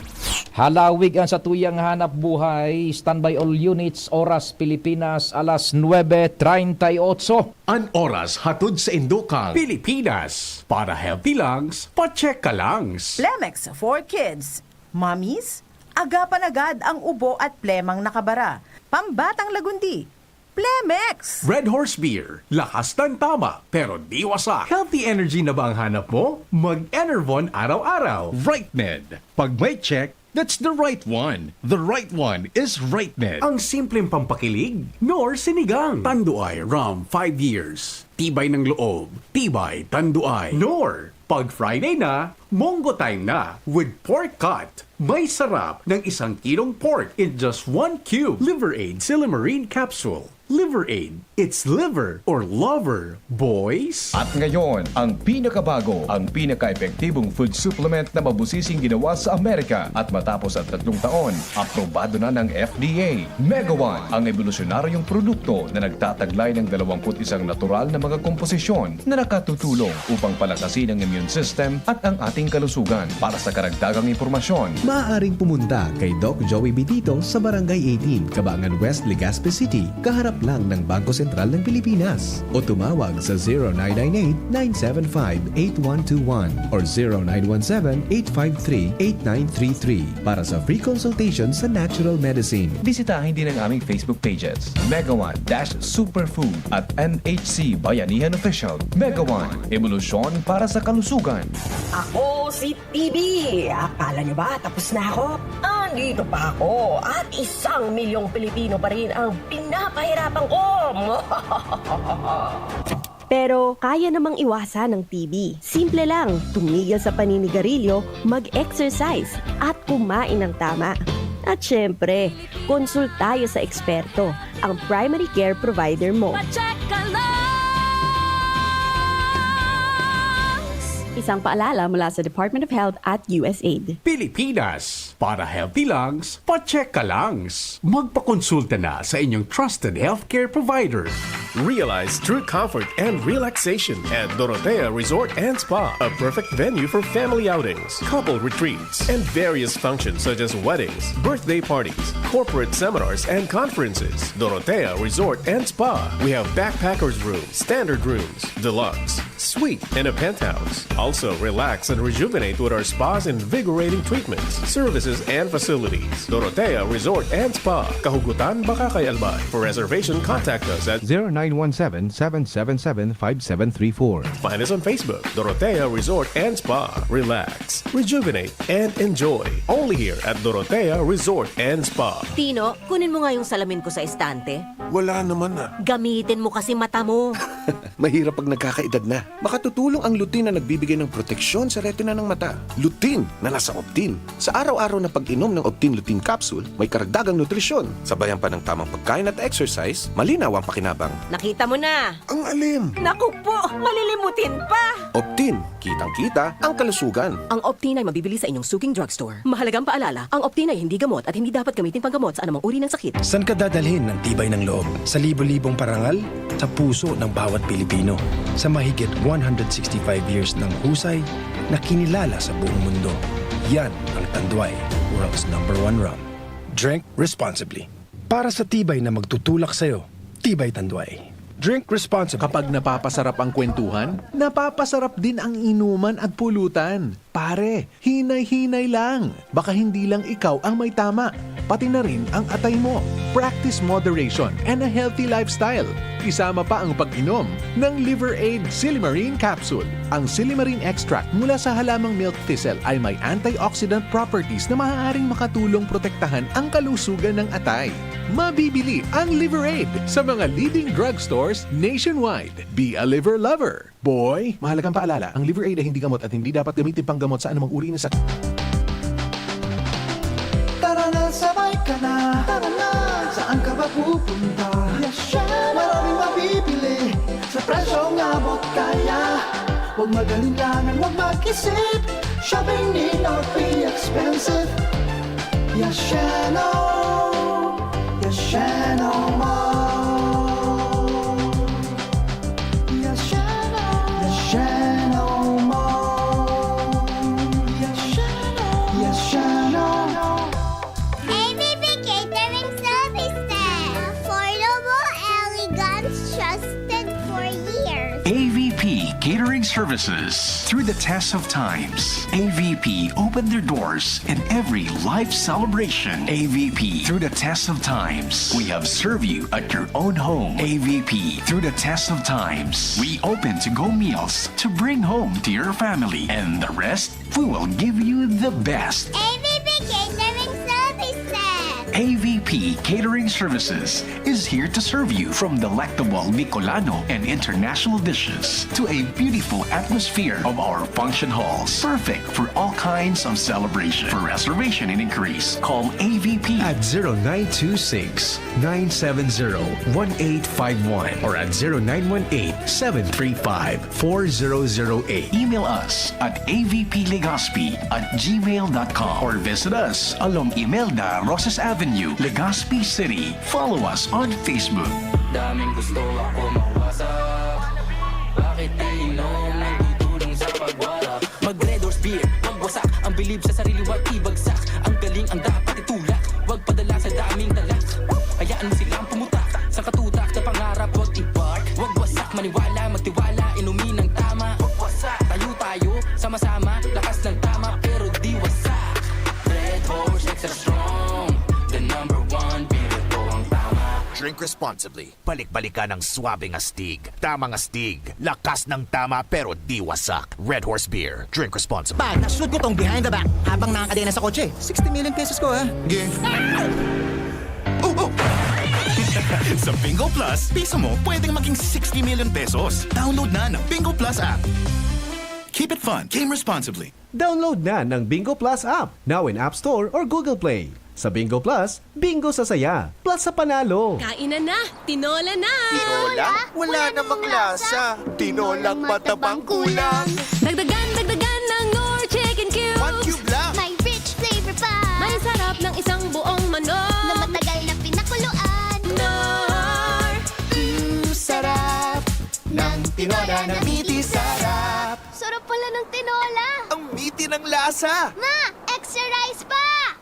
Halawig an satuyang hanap buhay. Standby all units, oras Pilipinas, alas nuebe treinta y ocho. An oras hatod sa Indukang Pilipinas. Para healthy lungs, pa-check ka lungs. Plemex for Kids. Mommies, agapan agad ang ubo at plemang nakabara. Pambatang lagundi, Plemex! Red Horse Beer. Lakas ng tama, pero di wasak. Healthy energy na ba ang hanap mo? Mag-Enervon araw-araw. Right Med. Pag may check, that's the right one. The right one is Right Med. Ang simpleng pampakilig, Knorr Sinigang. Tanduay Rum, five years. Tibay ng loob, tibay, Tanduay. Knorr. Pag Friday na, Munggo time na with pork cut. May sarap ng isang kilong pork in just one cube. Liver Aid Silymarin Capsule. Liver Aid. It's liver or lover, boys. At ngayon, ang pinakabago, ang pinaka-epektibong food supplement na mabusising ginawa sa Amerika. At matapos ang tatlong taon, aprobado na ng F D A. Mega One, ang ebolusyonaryong produkto na nagtataglay ng dalawampu't isang natural na mga komposisyon na nakatutulong upang palakasin ang immune system at ang ating kalusugan. Para sa karagdagang impormasyon, maaaring pumunta kay Doc Joey Bitito sa Barangay eighteen, Cabangan West, Legazpi City, kaharap lang ng Bangko Sentral ng Pilipinas. O tumawag sa zero nine nine eight, nine seven five, eight one two one or zero nine one seven, eight five three, eight nine three three para sa free consultation sa natural medicine. Bisitahin din ang aming Facebook pages, Mega One dash Superfood at N H C Bayanihan Official. Mega One, ebolusyon para sa kalusugan. Ako si T V. Akala nyo ba tapos na ako? Andito pa ako at isang milyong Pilipino pa rin ang pinapahirapan ko. Pero kaya namang iwasan ng T B. Simple lang, tumigil sa paninigarilyo, mag-exercise, at kumain ng tama. At syempre, konsultayo sa eksperto, ang primary care provider mo. Pacheck ka lang! Isang paalala mula sa Department of Health at U S aid. Pilipinas, para healthy lungs, pacheck ka lungs. Magpakonsulta na sa inyong trusted healthcare provider. Realize true comfort and relaxation at Dorotea Resort and Spa, a perfect venue for family outings, couple retreats, and various functions such as weddings, birthday parties, corporate seminars, and conferences. Dorotea Resort and Spa. We have backpackers room, standard rooms, deluxe, Suite in a penthouse. Also, relax and rejuvenate with our spa's invigorating treatments, services, and facilities. Dorotea Resort and Spa, Kahugutan, Bacacay, Albay. For reservation, contact us at zero nine one seven, seven seven seven, five seven three four. Find us on Facebook, Dorotea Resort and Spa. Relax, rejuvenate, and enjoy. Only here at Dorotea Resort and Spa. Tino, kunin mo nga yung salamin ko sa estante. Wala naman ah. Gamitin mo kasi mata mo. Mahirap pag nagkakaedad na. Makatutulong ang lutein na nagbibigay ng proteksyon sa retina ng mata. Lutein na nasa Optin. Sa araw-araw na pag-inom ng Optin Lutein Capsule, may karagdagang nutrisyon. Sabayan pa ng tamang pagkain at exercise, malinaw ang pakinabang. Nakita mo na. Ang alim! Naku po, malilimutin pa. Optin, kitang-kita ang kalusugan. Ang Optin ay mabibili sa inyong suking drugstore. Mahalagang paalala, ang Optin ay hindi gamot at hindi dapat gamitin panggamot sa anumang uri ng sakit. Saan ka dadalhin ng tibay ng loob? Sa libo-libong parangal? Sa puso ng bawat Pilipino. Sa mahigit one hundred sixty-five years ng husay na kinilala sa buong mundo. Yan ang Tanduay, world's number one rum. Drink responsibly. Para sa tibay na magtutulak sa'yo, Tibay Tanduay. Drink responsibly. Kapag napapasarap ang kwentuhan, napapasarap din ang inuman at pulutan. Pare, hinay-hinay lang. Baka hindi lang ikaw ang may tama, pati na rin ang atay mo. Practice moderation and a healthy lifestyle. Isama pa ang pag-inom ng Liver Aid Silimarin Capsule. Ang silimarin extract mula sa halamang milk thistle ay may antioxidant properties na maaaring makatulong protektahan ang kalusugan ng atay. Mabibili ang Liver Aid sa mga leading drugstores nationwide. Be a liver lover. Boy, mahalagang paalala, ang Liver Aid ay hindi gamot at hindi dapat gamitin panggamot sa anumang uri ng sakit. Tara na, sabay ka na. Tara na, saan ka ba pupunta? Maraming mabibili sa presyong abot kaya. Huwag mag-alinlangan, huwag mag-isip. Shopping need not be expensive. Yasheno, Yasheno Mall. Yasheno, Yasheno Mall. Yasheno, Yasheno. A V P Catering Services. Affordable, elegant, trusted for years. A V P Catering Services. Through the test of times, A V P opened their doors in every life celebration. A V P, through the test of times, we have served you at your own home. A V P, through the test of times, we open to-go meals to bring home to your family. And the rest, we will give you the best. A V P Catering Services. A V P Catering Services is here to serve you, from delectable Bicolano and international dishes to a beautiful atmosphere of our function halls. Perfect for all kinds of celebration. For reservation and inquiries, call A V P at zero nine two six, nine seven zero, one eight five one or at zero nine one eight, seven three five, four zero zero eight. Email us at A V P Legazpi at gmail dot com or visit us along Imelda Roses Avenue, Legazpi City. Follow us on Facebook. Daming gusto ako mawasak. Bakit iinom? Nagtutulong sa pagwasak. Mag Red Horse Beer, magwasak. Ang bilib sa sarili, wag ibagsak. Ang galing ang dapat itulak. Wag padala sa daming talak. Hayaan mo silang pumutak. Sa katutak na pangarap, wag i-park. Wag wasak, maniwala, magtiwala. Inumin ang tama. Wag wasak. Tayo tayo, sama-sama. Lakas ng tama, pero di wasak. Red Horse, extra strong. The number one, beer, ito ang tama. Drink responsibly. Balik-balikan ang swabing astig. Tamang astig. Lakas ng tama pero di wasak. Red Horse Beer. Drink responsibly. Pag na-shoot ko tong behind the back habang nakakadena sa kotse, sixty million pesos ko ha. Ge. Oh, oh! Sa Bingo Plus, piso mo pwedeng maging sixty million pesos. Download na ng Bingo Plus app. Keep it fun. Game responsibly. Download na ng Bingo Plus app, now in App Store or Google Play. Sa Bingo Plus, bingo sa saya, plus sa panalo. Kainan na! Tinola na! Tinola? Wala namang lasa. Tinolang matabang kulang. Dagdagan, dagdagan ng Knorr Chicken Cubes! One cube lang. May rich flavor pa. May sarap ng isang buong manok. Na matagal na pinakuluan. Knorr! Mm, sarap ng tinola na miti sarap. Sarap pala ng tinola. Ang miti ng lasa. Ma, extra rice pa!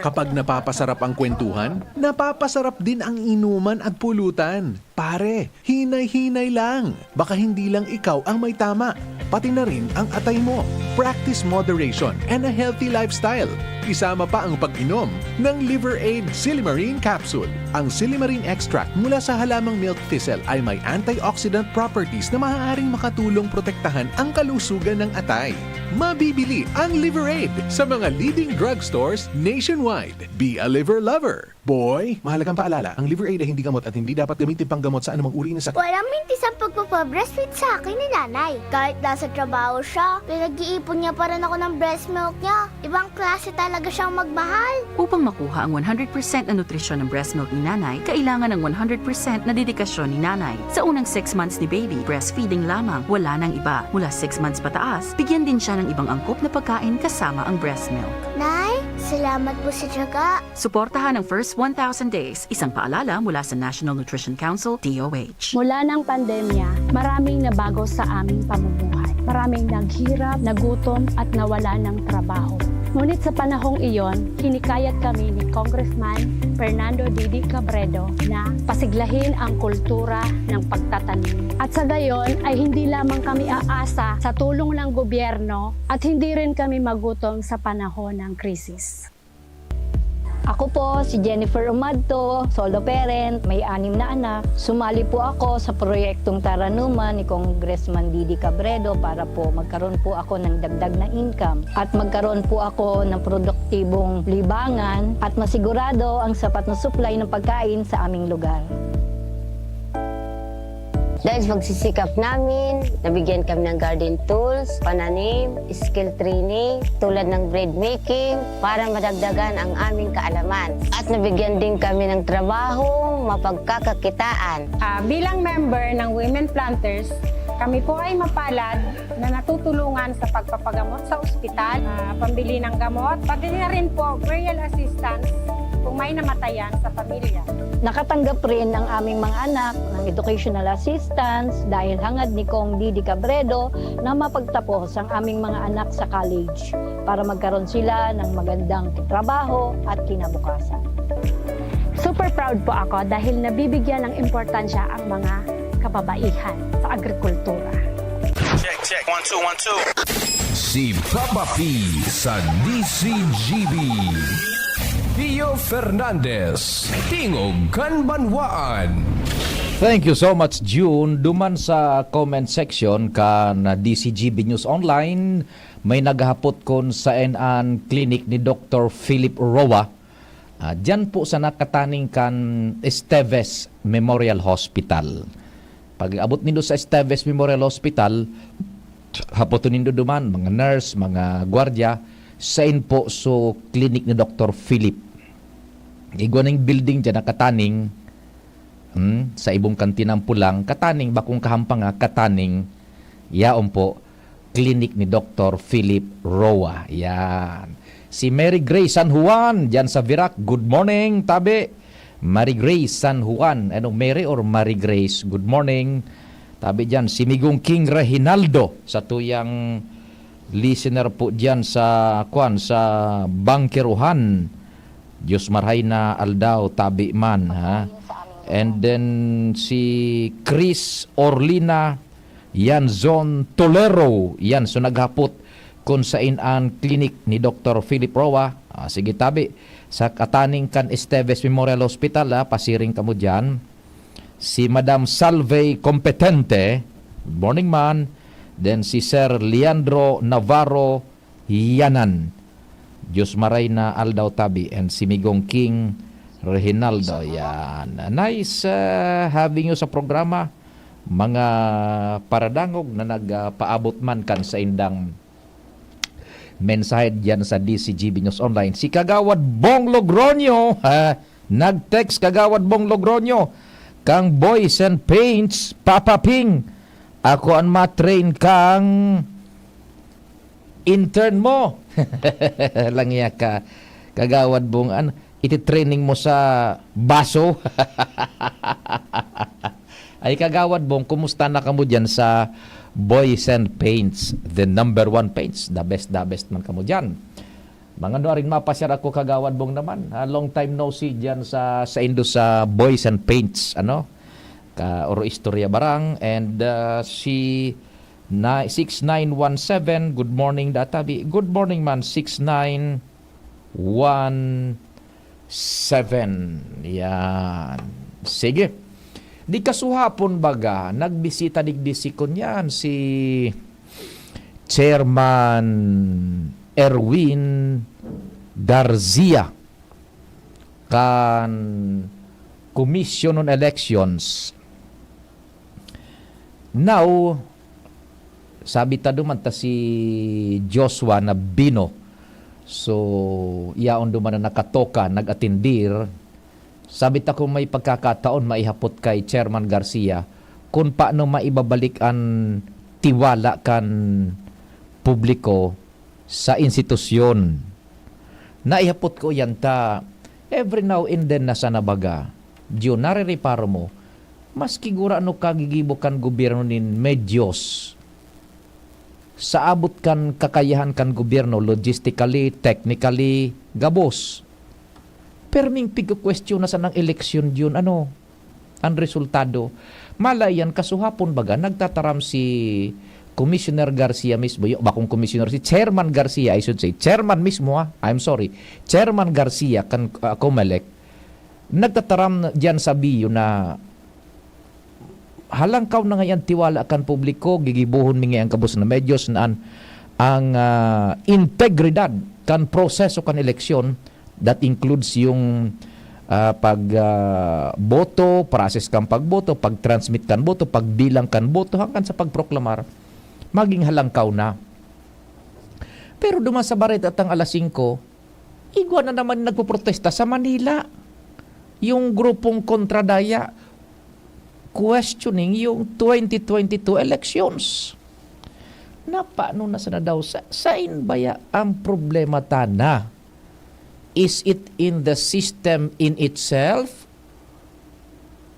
Kapag napapasarap ang kwentuhan, napapasarap din ang inuman at pulutan. Pare, hinay-hinay lang. Baka hindi lang ikaw ang may tama. Pati na rin ang atay mo. Practice moderation and a healthy lifestyle. Isama pa ang pag-inom ng Liver Aid Silimarin Capsule. Ang silimarin extract mula sa halamang milk thistle ay may antioxidant properties na maaaring makatulong protektahan ang kalusugan ng atay. Mabibili ang Liver Aid sa mga leading drugstores nationwide. Be a liver lover, boy! Mahalagang paalala, ang Liver Aid ay hindi gamot at hindi dapat gamitin panggamot sa anumang uri ng sakit. Walang mintis ang pagpapabreastfeed sa akin ni nanay. Kahit nasa trabaho siya, pinag-iipon niya pa rin ako ng breast milk niya. Ibang klase talaga siyang magmahal. Upang makuha ang one hundred percent na nutrisyon ng breast milk ni nanay, kailangan ng one hundred percent na dedikasyon ni nanay. Sa unang six months ni baby, breastfeeding lamang, wala nang iba. Mula six months pataas, bigyan din siya ng ibang angkop na pagkain kasama ang breast milk. Nay, salamat po sa tiyaga. Suportahan ang first one thousand days, isang paalala mula sa National Nutrition Council, D O H. Mula ng pandemya, maraming nabago sa aming pamumuhay. Maraming naghirap, nagutom, at nawala ng trabaho. Ngunit sa panahong iyon, hinikayat kami ni Congressman Fernando Didi Cabredo na pasiglahin ang kultura ng pagtatanim. At sa gayon ay hindi lamang kami aasa sa tulong ng gobyerno at hindi rin kami magutom sa panahon ng krisis. Ako po si Jennifer Umadto, solo parent, may anim na anak. Sumali po ako sa proyektong Taranuman ni Congressman Didi Cabredo para po magkaroon po ako ng dagdag na income at magkaroon po ako ng produktibong libangan at masigurado ang sapat na supply ng pagkain sa aming lugar. Dahil sa pagsisikap namin, nabigyan kami ng garden tools, pananim, skill training, tulad ng bread making, para madagdagan ang aming kaalaman. At nabigyan din kami ng trabahong mapagkakakitaan. Ah, bilang member ng Women Planters, kami po ay mapalad na natutulungan sa pagpapagamot sa ospital, ah, pambili ng gamot, pati na rin po burial assistance kung may namatayan sa pamilya. Nakatanggap rin ang aming mga anak ng educational assistance dahil hangad ni Cong Didi Cabredo na mapagtapos ang aming mga anak sa college para magkaroon sila ng magandang trabaho at kinabukasan. Super proud po ako dahil nabibigyan ng importansya ang mga kababaihan sa agrikultura. Check, check. One, two, one, two. Si Papa P sa D C G B. Pio Fernandez, Tingog kan Banwaan. Thank you so much, June. Duman sa comment section kan D C G B News Online, may naghapot kun saen an klinik ni Doktor Philip Roa. Ah, diyan po sa nakataning kan Esteves Memorial Hospital. Pag-abot nindo sa Esteves Memorial Hospital, hapoton nindo duman, mga nurse, mga gwardiya, sain po so klinik ni Doktor Philip. Igwa ning building diyan nakataning, hmm, sa ibong kantinang pulang, kataning, bakong kahampanga, kataning, yaon po, klinik ni Doktor Philip Roa. Yan. Si Mary Grace San Juan, diyan sa Virac. Good morning, tabi. Mary Grace San Juan. Ano, Mary or Mary Grace? Good morning. Tabi diyan, si Migong King Reginaldo, sa tuyang listener po diyan sa, kwan, sa Bangkeruhan. Diyos marhay na aldaw, tabi man, ha? And then, si Chris Orlina Yanzon Tolero, yan, so naghapot kun sain an klinik ni Doktor Philip Roa. Ah, sige, tabi, sa kataning kan Esteves Memorial Hospital, ah, pasiring kamo diyan. Si Madam Salve Competente, good morning, man. Then si Sir Leandro Navarro Yanan. Diyos maray na aldaw tabi, and si Migong King Reginaldo. Yan. Nice, uh, having you sa programa. Mga paradangog na nagpaabot man kan saindang mensahe diyan sa D C G B News Online. Si Kagawad Bong Logroño, ha, nag-text, Kagawad Bong Logroño, kang Boys and Paints, Papa Ping, ako an matrain kang intern mo. Lang iya ka, Kagawad Bong, an, iti-training mo sa baso. Ay, Kagawad Bong, kumusta na kamo diyan sa Boys and Paints, the number one paints, the best, the best man kamo diyan. Mangano arin mapasyar ako, Kagawad Bong naman. Ah, long time no see diyan sa, sa indo sa Boys and Paints, ano? Ka, Oro Istorya Barang. And, ah, si na, six nine one seven, good morning, Databi. Good morning man, six nine one seven. Yan. Sige. Di kasuhapon baga, nagbisita digdi si kunyan, si Chairman Erwin Garcia kan Commission on Elections. Now, sabi ta duman ta si Joshua na Bino. So, yaon duman na nakatoka, nag-atindir. Sabi ta kung may pagkakataon, maihapot kay Chairman Garcia kung paano maibabalik an tiwala kan publiko sa institusyon. Naihapot ko yan ta, every now and then na sana baga, Diyo, narireparo mo, maski gurano kagigibo kan gobyerno nin medyos, sa abot kan kakayahan kan gobyerno, logistically, technically, gabos. Perming pigkukwestiyon na sanang eleksyon diyon, ano, ang resultado. Mala iyan, kasuhapon baga, nagtataram si Commissioner Garcia mismo, yo, bakong commissioner, si Chairman Garcia, I should say, chairman mismo, ha? I'm sorry, Chairman Garcia kan, ah, Comelec, nagtataram diyan sa biyo na halangkaw na ngayon tiwala kan publiko, gigibohon mi ngayang gabos na medyos na an, ang, ah, integridad kan proseso kan eleksyon, that includes yung, ah, pag, ah, boto, process kan pagboto, pag-transmit kan boto, pagbilang kan boto, hanggang sa pagproklamar, maging halangkaw na. Pero duman sa bareta tang alas singko, igwa na naman nagpoprotesta sa Manila. Yung grupong Kontradaya, questioning yung twenty twenty-two elections. Na paano na sana daw? Sa, sain baya ang problema tana? Is it in the system in itself?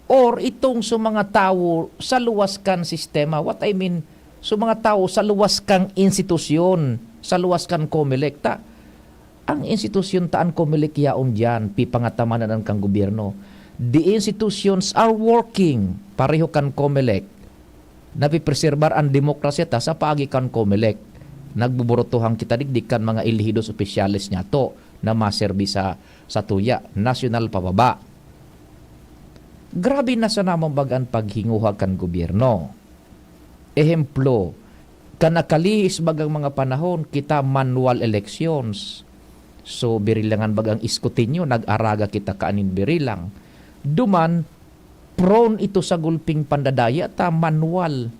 Or itong sa mga tawo sa luwas kan sistema? What I mean, sa mga tawo sa luwas kang institusyon, sa luwas kan Comelec, ta, ang institusyon ta an Comelec yaon diyan, pipangatamanan an kan gobyerno. The institutions are working, pareho kan Comelec. Napipreserbar an demokrasya ta sa paagi kan Comelec. Nagbuburutuhan kita digdi kan mga elehidos opisyales niyato na maserbi sa, sa tuya, nasyonal pababa. Grabe na sana man baga an paghinguha kan gobyerno. Ehemplo, kan nakalihis bagang mga panahon, kita manual elections. So, birilangan bagang iskutinyo, nag-araga kita kanin birilang. Duman, prone ito sa gulping pandadaya ta manual.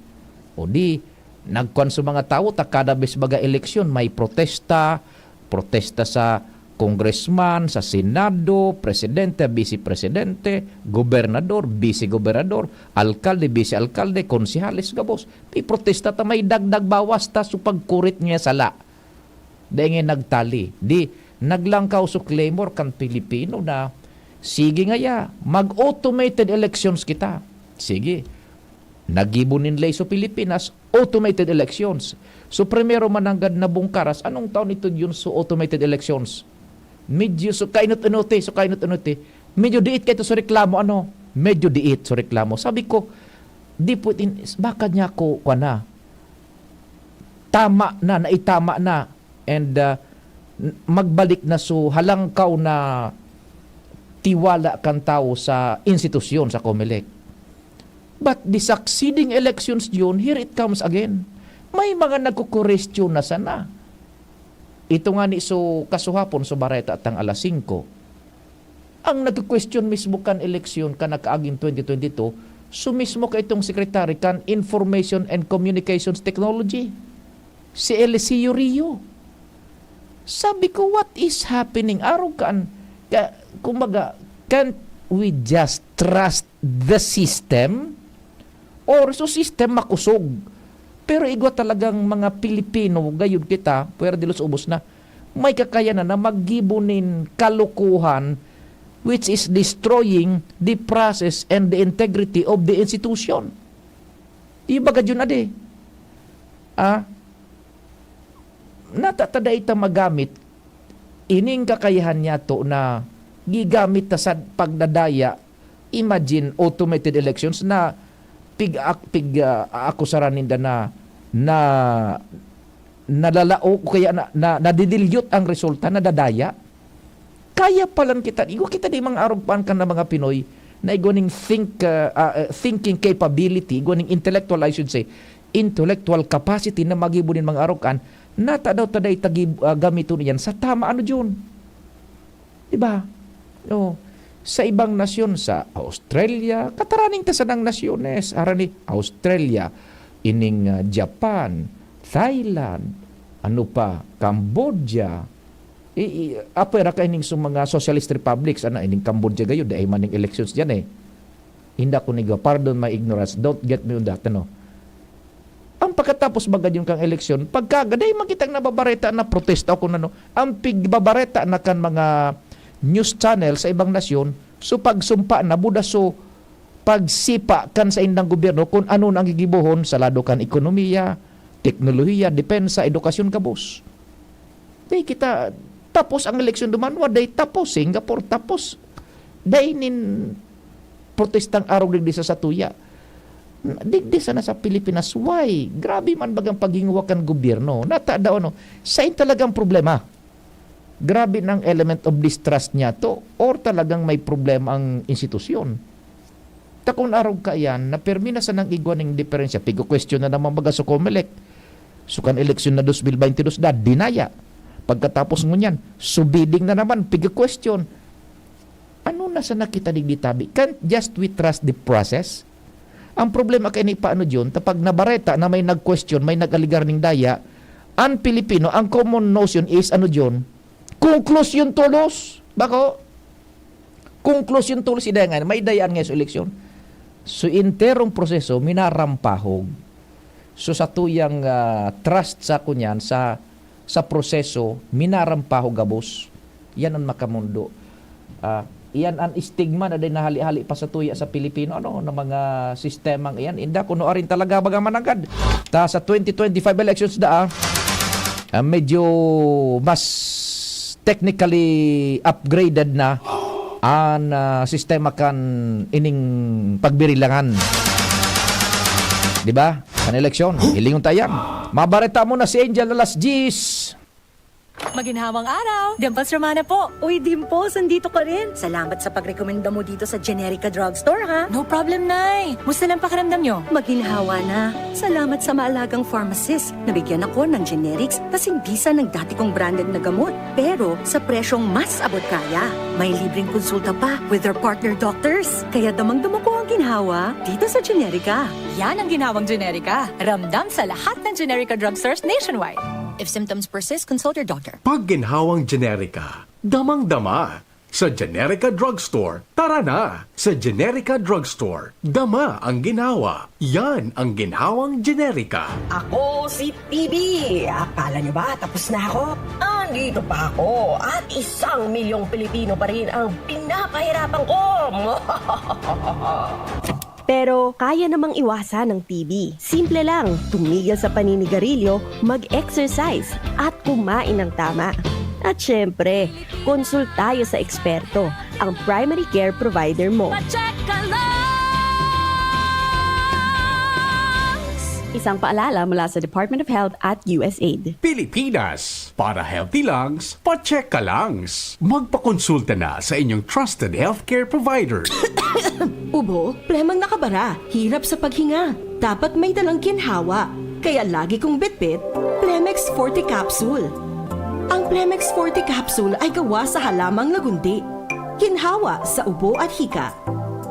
O di, nagkuan sa mga tawo ta kada bes baga eleksyon, may protesta, protesta sa congressman, sa Senado, presidente, vice presidente, gobernador, vice gobernador, alkalde, vice alkalde, konsehales, gabos. May protesta ta, may dagdag bawas ta, so pagkurit niya sala. Dai nga nagtali. Di, naglangkaw so clamor kan Pilipino na, "Sige ngaya, mag-automated elections kita." Sige. Naggibo nin ley so Pilipinas, automated elections. So, primero mananggad na bungkaras, anong taon ito yun so automated elections? Medyo so kainot-inoti, so kainot-inoti. Medyo diit kayo sa reklamo, ano? Medyo diit sa reklamo. Sabi ko, di po, in, baka niya ako, kwa na, tama na, naitama na, and, ah, n-, magbalik na so halangkaw na tiwala kan tawo sa institusyon, sa Comelec. But the succeeding elections, Jun, here it comes again. May mga nagkukurestyon na sana. Ito nga ni so kasuhapon, so bareta tang alas singko. Ang nagkukwestiyon mismo kan eleksyon kan nakaaging twenty twenty-two, so mismo ka itong secretary kan Information and Communications Technology, si Eliseo Rio. Sabi ko, "What is happening?" Arog kan, ka, kumbaga, can't we just trust the system? Or so system makusog? Pero igwa talagang mga Pilipino, gayud kita, pwera dilos ubos na, may kakayanan na maggibo nin kalokohan which is destroying the process and the integrity of the institution. Di ba, Gadyon, ade? Ah? Natatada ita magamit Ining kakayahan niyato na gigamit ta sa pagdadaya, imagine automated elections na pig-, pig-, ah, akusaran ninda na, na nalalaog o kaya na, na, nadidilyot ang resulta, nadadaya. Kaya palan kita, igwa kita di mga arog paan kan na mga Pinoy na igwa ning think, ah, ah, thinking capability, igwa ning intellectual, I should say, intellectual capacity na magibo nin mga arog kan, nata daw ta dai ta gib-, ah, gamiton iyan sa tama, ano, Jun? Di ba? Oh, sa ibang nasyon, sa Australia, kataraning ta sanang nasyones, harani Australia, ining, ah, Japan, Thailand, ano pa, Cambodia, i-, i-, apwera ka ining sa mga socialist republics, ano, ining Cambodia gayo, dai man ning elections diyan eh. Hindi ako nigo, pardon my ignorance, don't get me on that, ano. Ang pagkatapos magad yung kang eleksyon, pagka gaday makitang nababareta na protesta o kung ano, ang pigbabareta na kan mga news channel sa ibang nasyon, so pagsumpa na, buda so pagsipa kan sa indang gobyerno kung ano na ang gigibohon sa lado kan ekonomiya, teknolohiya, depensa, edukasyon, gabos. Di kita, tapos ang eleksyon duman, waday tapos, Singapore tapos. Dai nin protestang arog digdi sa satuya. Digdi sana sa Pilipinas, why? Grabe man bagang paghinguha kan gobyerno. Nata daw ano, sain talagang problema? Grabe ng element of distrust niya to, or talagang may problema ang institusyon? Ta kun arog ka iyan, na pirmi na sanang igwa ning diferensya, pigo-question na naman baga sa Comelec. So kan eleksyon na dos mil baynte dos da, dinaya. Pagkatapos ngunyan, subiding na naman, pigo-question. Ano na sana kita digdi tabi? Can't just we trust the process? Ang problema kay ni paano, John, ta pag nabareta na may nag-question, may nag-alegar ning daya, ang Pilipino, ang common notion is, ano, John, conclusion tulos. Bako? Conclusion tulos, idaya nga, may dayaan nga sa eleksyon. So, enterong proseso, minarampahog. So, sa tuyang, ah, trust sa kunyan, sa, sa proseso, minarampahog gabos. Yan ang makamundo. Ah, iyan ang stigma na din nahali-hali pa sa tuya sa Pilipino, ano, na mga sistemang iyan. Inda, kuno arin talaga baga mananggad. Ta sa twenty twenty-five elections da, ah, ah, medyo mas technically upgraded na an, ah, sistema kan ining pagbirilangan. Di ba? Kan eleksyon, hilingon ta yan. Mabareta mo na si Angel alas diyes. Maginhawang araw! Dimples Romana po! Uy, Dimples, andito ka rin! Salamat sa pagrekomenda mo dito sa Generica Drugstore, ha? No problem, Nay! Musta lang pakiramdam nyo? Maginhawa na. Salamat sa maalagang pharmacist. Nabigyan ako ng generics kasing bisa ng dati kong branded na gamot. Pero sa presyong mas abot kaya. May libreng konsulta pa with their partner doctors. Kaya damang-dama ko ang ginhawa dito sa Generica. Yan ang ginhawang Generica. Ramdam sa lahat ng Generica drugstores nationwide. If symptoms persist, consult your doctor. Pag ginhawang Generica, damang-dama. Sa Generica Drugstore, tara na! Sa Generica Drugstore, dama ang ginhawa. Yan ang ginhawang Generica. Ako si T B. Akala nyo ba tapos na ako? Andito pa ako at isang milyong Pilipino pa rin ang pinapahirapan ko. Pero kaya namang iwasan ang T B. Simple lang, tumigil sa paninigarilyo, mag-exercise, at kumain ng tama. At syempre, konsultayo sa eksperto, ang primary care provider mo. Pa-check ka lang! Isang paalala mula sa Department of Health at U S A I D. Pilipinas, para healthy lungs, pa-check ka lang. Magpakonsulta na sa inyong trusted healthcare provider. Ubo, plemang nakabara, hirap sa paghinga. Dapat may dalang ginhawa. Kaya lagi kong bitbit, Plemex Forte Capsule. Ang Plemex Forte Capsule ay gawa sa halamang lagundi. Ginhawa sa ubo at hika.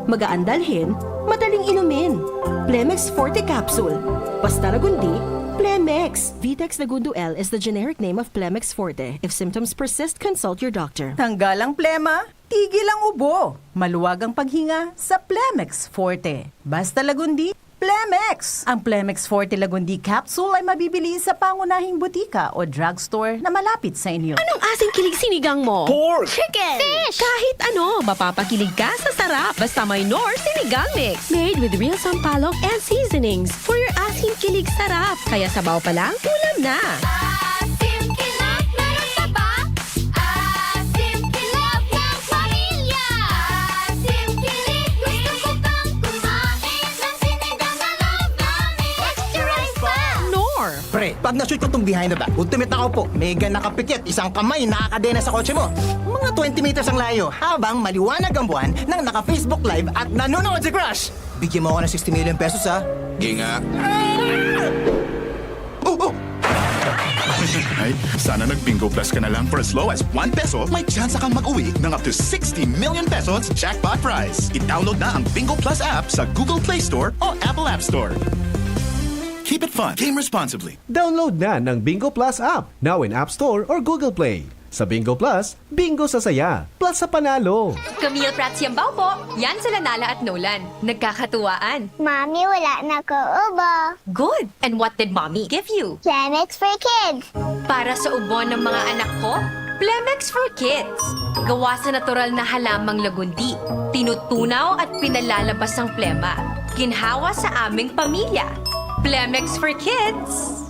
Magaan dalhin, madaling inumin. Plemex Forte Capsule. Basta lagundi, Plemex. Vitex Lagundo L is the generic name of Plemex Forte. If symptoms persist, consult your doctor. Tanggal ang plema, tigil ang ubo. Maluwag ang paghinga sa Plemex Forte. Basta lagundi, Plemex! Ang Plemex Forte Lagundi Capsule ay mabibili sa pangunahing butika o drugstore na malapit sa inyo. Anong asing kilig sinigang mo? Pork! Chicken! Fish! Kahit ano, mapapakilig ka sa sarap. Basta may Knorr Sinigang Mix. Made with real sampalok and seasonings. For your asing kilig sarap. Kaya sabaw pa lang, ulam na. Asim kilig, meron ka ba? Pre, pag na-shoot ko tong behind the back, ultimate na ako po. May gan nakapikit, isang kamay nakakadena sa kotse mo. Mga twenty meters ang layo, habang maliwanag ang buwan nang naka-Facebook Live at nanonood si Crush. Bigyan mo ako ng sixty million pesos, ha? Ginga. Oh, oh! Ay, sana nag-Bingo Plus ka na lang. For as low as one peso, may tsansa kang mag-uwi ng up to sixty million pesos jackpot prize. I-download na ang Bingo Plus app sa Google Play Store o Apple App Store. Keep it fun. Game responsibly. Download na ng Bingo Plus app, now in App Store or Google Play. Sa Bingo Plus, bingo sa saya, plus sa panalo. Camille Prats Yambao po. Yan sila Nala at Nolan. Nagkakatuwaan. Mami, wala na ko ubo. Good! And what did Mommy give you? Planex for Kids. Para sa ubo ng mga anak ko, Plemex for Kids. Gawa sa natural na halamang lagundi. Tinutunaw at pinalalabas ang plema. Ginhawa sa aming pamilya. Plemex for Kids.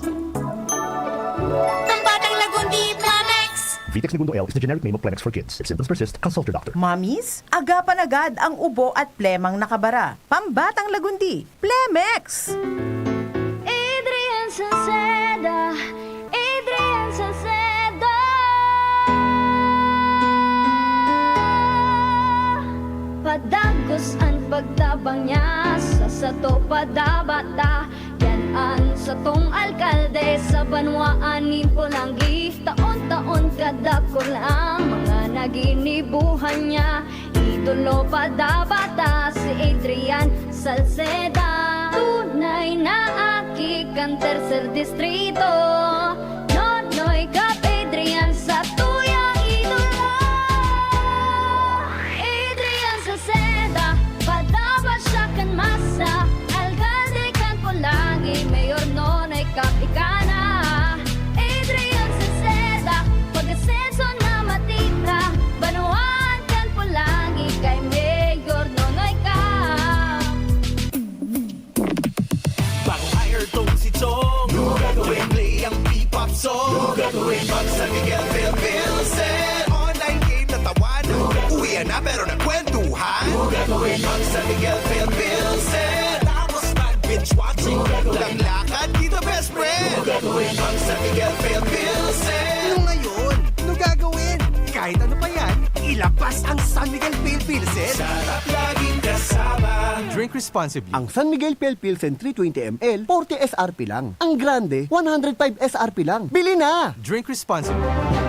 Ang batang lagundi, Plemex! Vitex Negundo L is the generic name of Plemex for Kids. If symptoms persist, consult your doctor. Mommies, agapan agad ang ubo at plemang nakabara. Pambatang lagundi, Plemex! Adrian Salceda, Adrian Salceda. Padagos an pagtabang niya, sa sato padabata. Yan an satong alkalde sa banwaan nin Polangui. Taon-taon kadakul ang mga naginibuhan niya. Idolo padabata si Adrian Salceda. Tunay na aki kan Tercer Distrito. Nonoy Cap Adrian sa tuyang idolo. Adrian Salceda, padaba siya kan masa. Alkalde kan Polangui, Mayor Nonoy Cap ika na. Adrian Salceda, pag-asenso na matita. Banwaan kan Polangui kay Mayor Nonoy Cap. Bago hire tong si Chong, ano gagawin? Play ang P-pop song, ano gagawin? Pag San Miguel Phil Pilsen, online game na tawan. Uwian na pero nagkwentuhan, ano gagawin? Pag San Miguel Phil Pilsen, tapos mag-binge watching. Ano gagawin? Walang lakad dito, best friend. Ano gagawin? Pag San Miguel Phil Pilsen. Ano ngayon? Ano gagawin? Kahit ano pa yan, ilabas ang San Miguel Phil Pilsen. Sarap laging kasama. Drink responsibly. Ang San Miguel Phil Pilsen three twenty M L, forty S R P lang. Ang grande, one hundred five S R P lang. Bili na! Drink responsibly.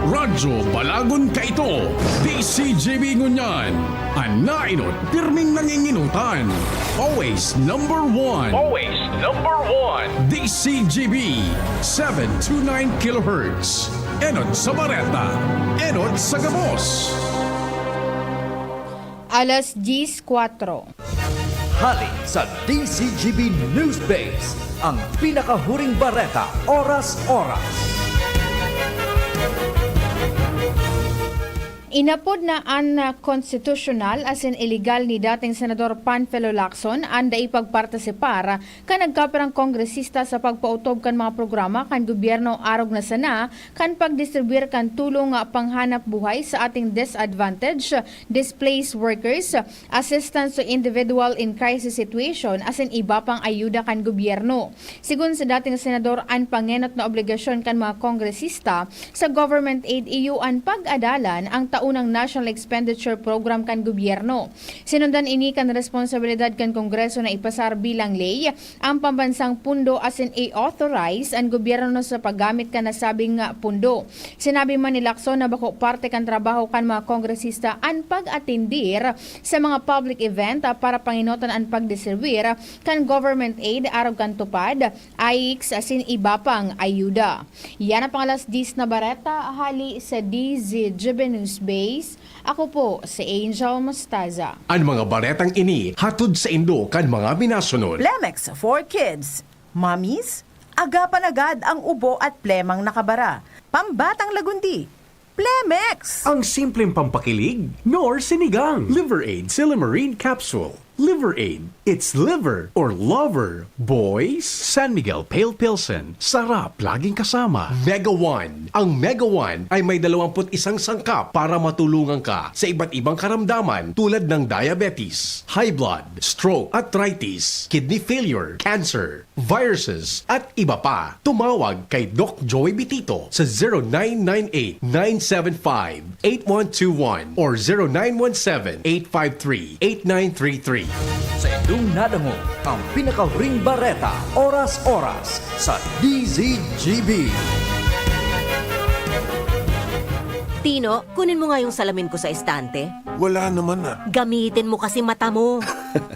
Radyo Balagon kaito, D C G B ngunyan. An naenot, pirming nanginginutan. Always number one. Always number one. D C G B, seven two nine kilohertz. Enot sa bareta, enot sa gabos. Alas diyes kwatro. Hali sa D C G B News Base, ang pinakahuring bareta, oras-oras. Inapod na unconstitutional asin illegal ni dating Senador Panfilo Lacson an dai pagpartisipar kan nagkapirang kongresista sa pagpaotob kan mga programa kan gobyerno arog na sana kan pagdistribuyar kan tulong panghanap buhay sa ating disadvantaged, displaced workers, assistance to individual in crisis situation, asin iba pang ayuda kan gobyerno. Sigon sa dating senador, an pangenot na obligasyon kan mga kongresista sa government aid iyo an pag-adalan ang taunang National Expenditure Program kan gobyerno. Sinundan ini kan responsibilidad kan Kongreso na ipasar bilang ley ang pambansang pundo asin i-authorize an gobyerno sa paggamit kan nasabing nga pundo. Sinabi man ni Lacson na bako parte kan trabaho kan mga kongresista an pag-atendir sa mga public event, ah, para pangenotan an pagdistribuyar kan government aid arog kan TUPAD, AICS asin iba pang ayuda. Yan ang pang-alas diyes na bareta hali sa D Z G B News Base. Ako po si Angel Mostaza. An mga baretang ini hatod saindo kan mga minasunod. Plemex for Kids. Mommies, agapan agad ang ubo at plemang nakabara. Pambatang lagundi. Plemex! Ang simpleng pampakilig, nor sinigang. Liver Aid Silymarin Capsule. Liver Aid, It's liver or lover, boys? San Miguel Pale Pilsen, sarap laging kasama. Mega One. Ang Mega One ay may dalawampu't isang sangkap para matulungan ka sa iba't ibang karamdaman tulad ng diabetes, high blood, stroke, arthritis, kidney failure, cancer, viruses, at iba pa. Tumawag kay Doc Joey Bitito sa zero nine nine eight, nine seven five, eight one two one or zero nine one seven, eight five three, eight nine three three. Sa indong nadangog ang pinakahuring bareta, oras-oras, sa D Z G B. Tino, kunin mo nga yung salamin ko sa estante. Wala naman ah. Gamitin mo kasi mata mo.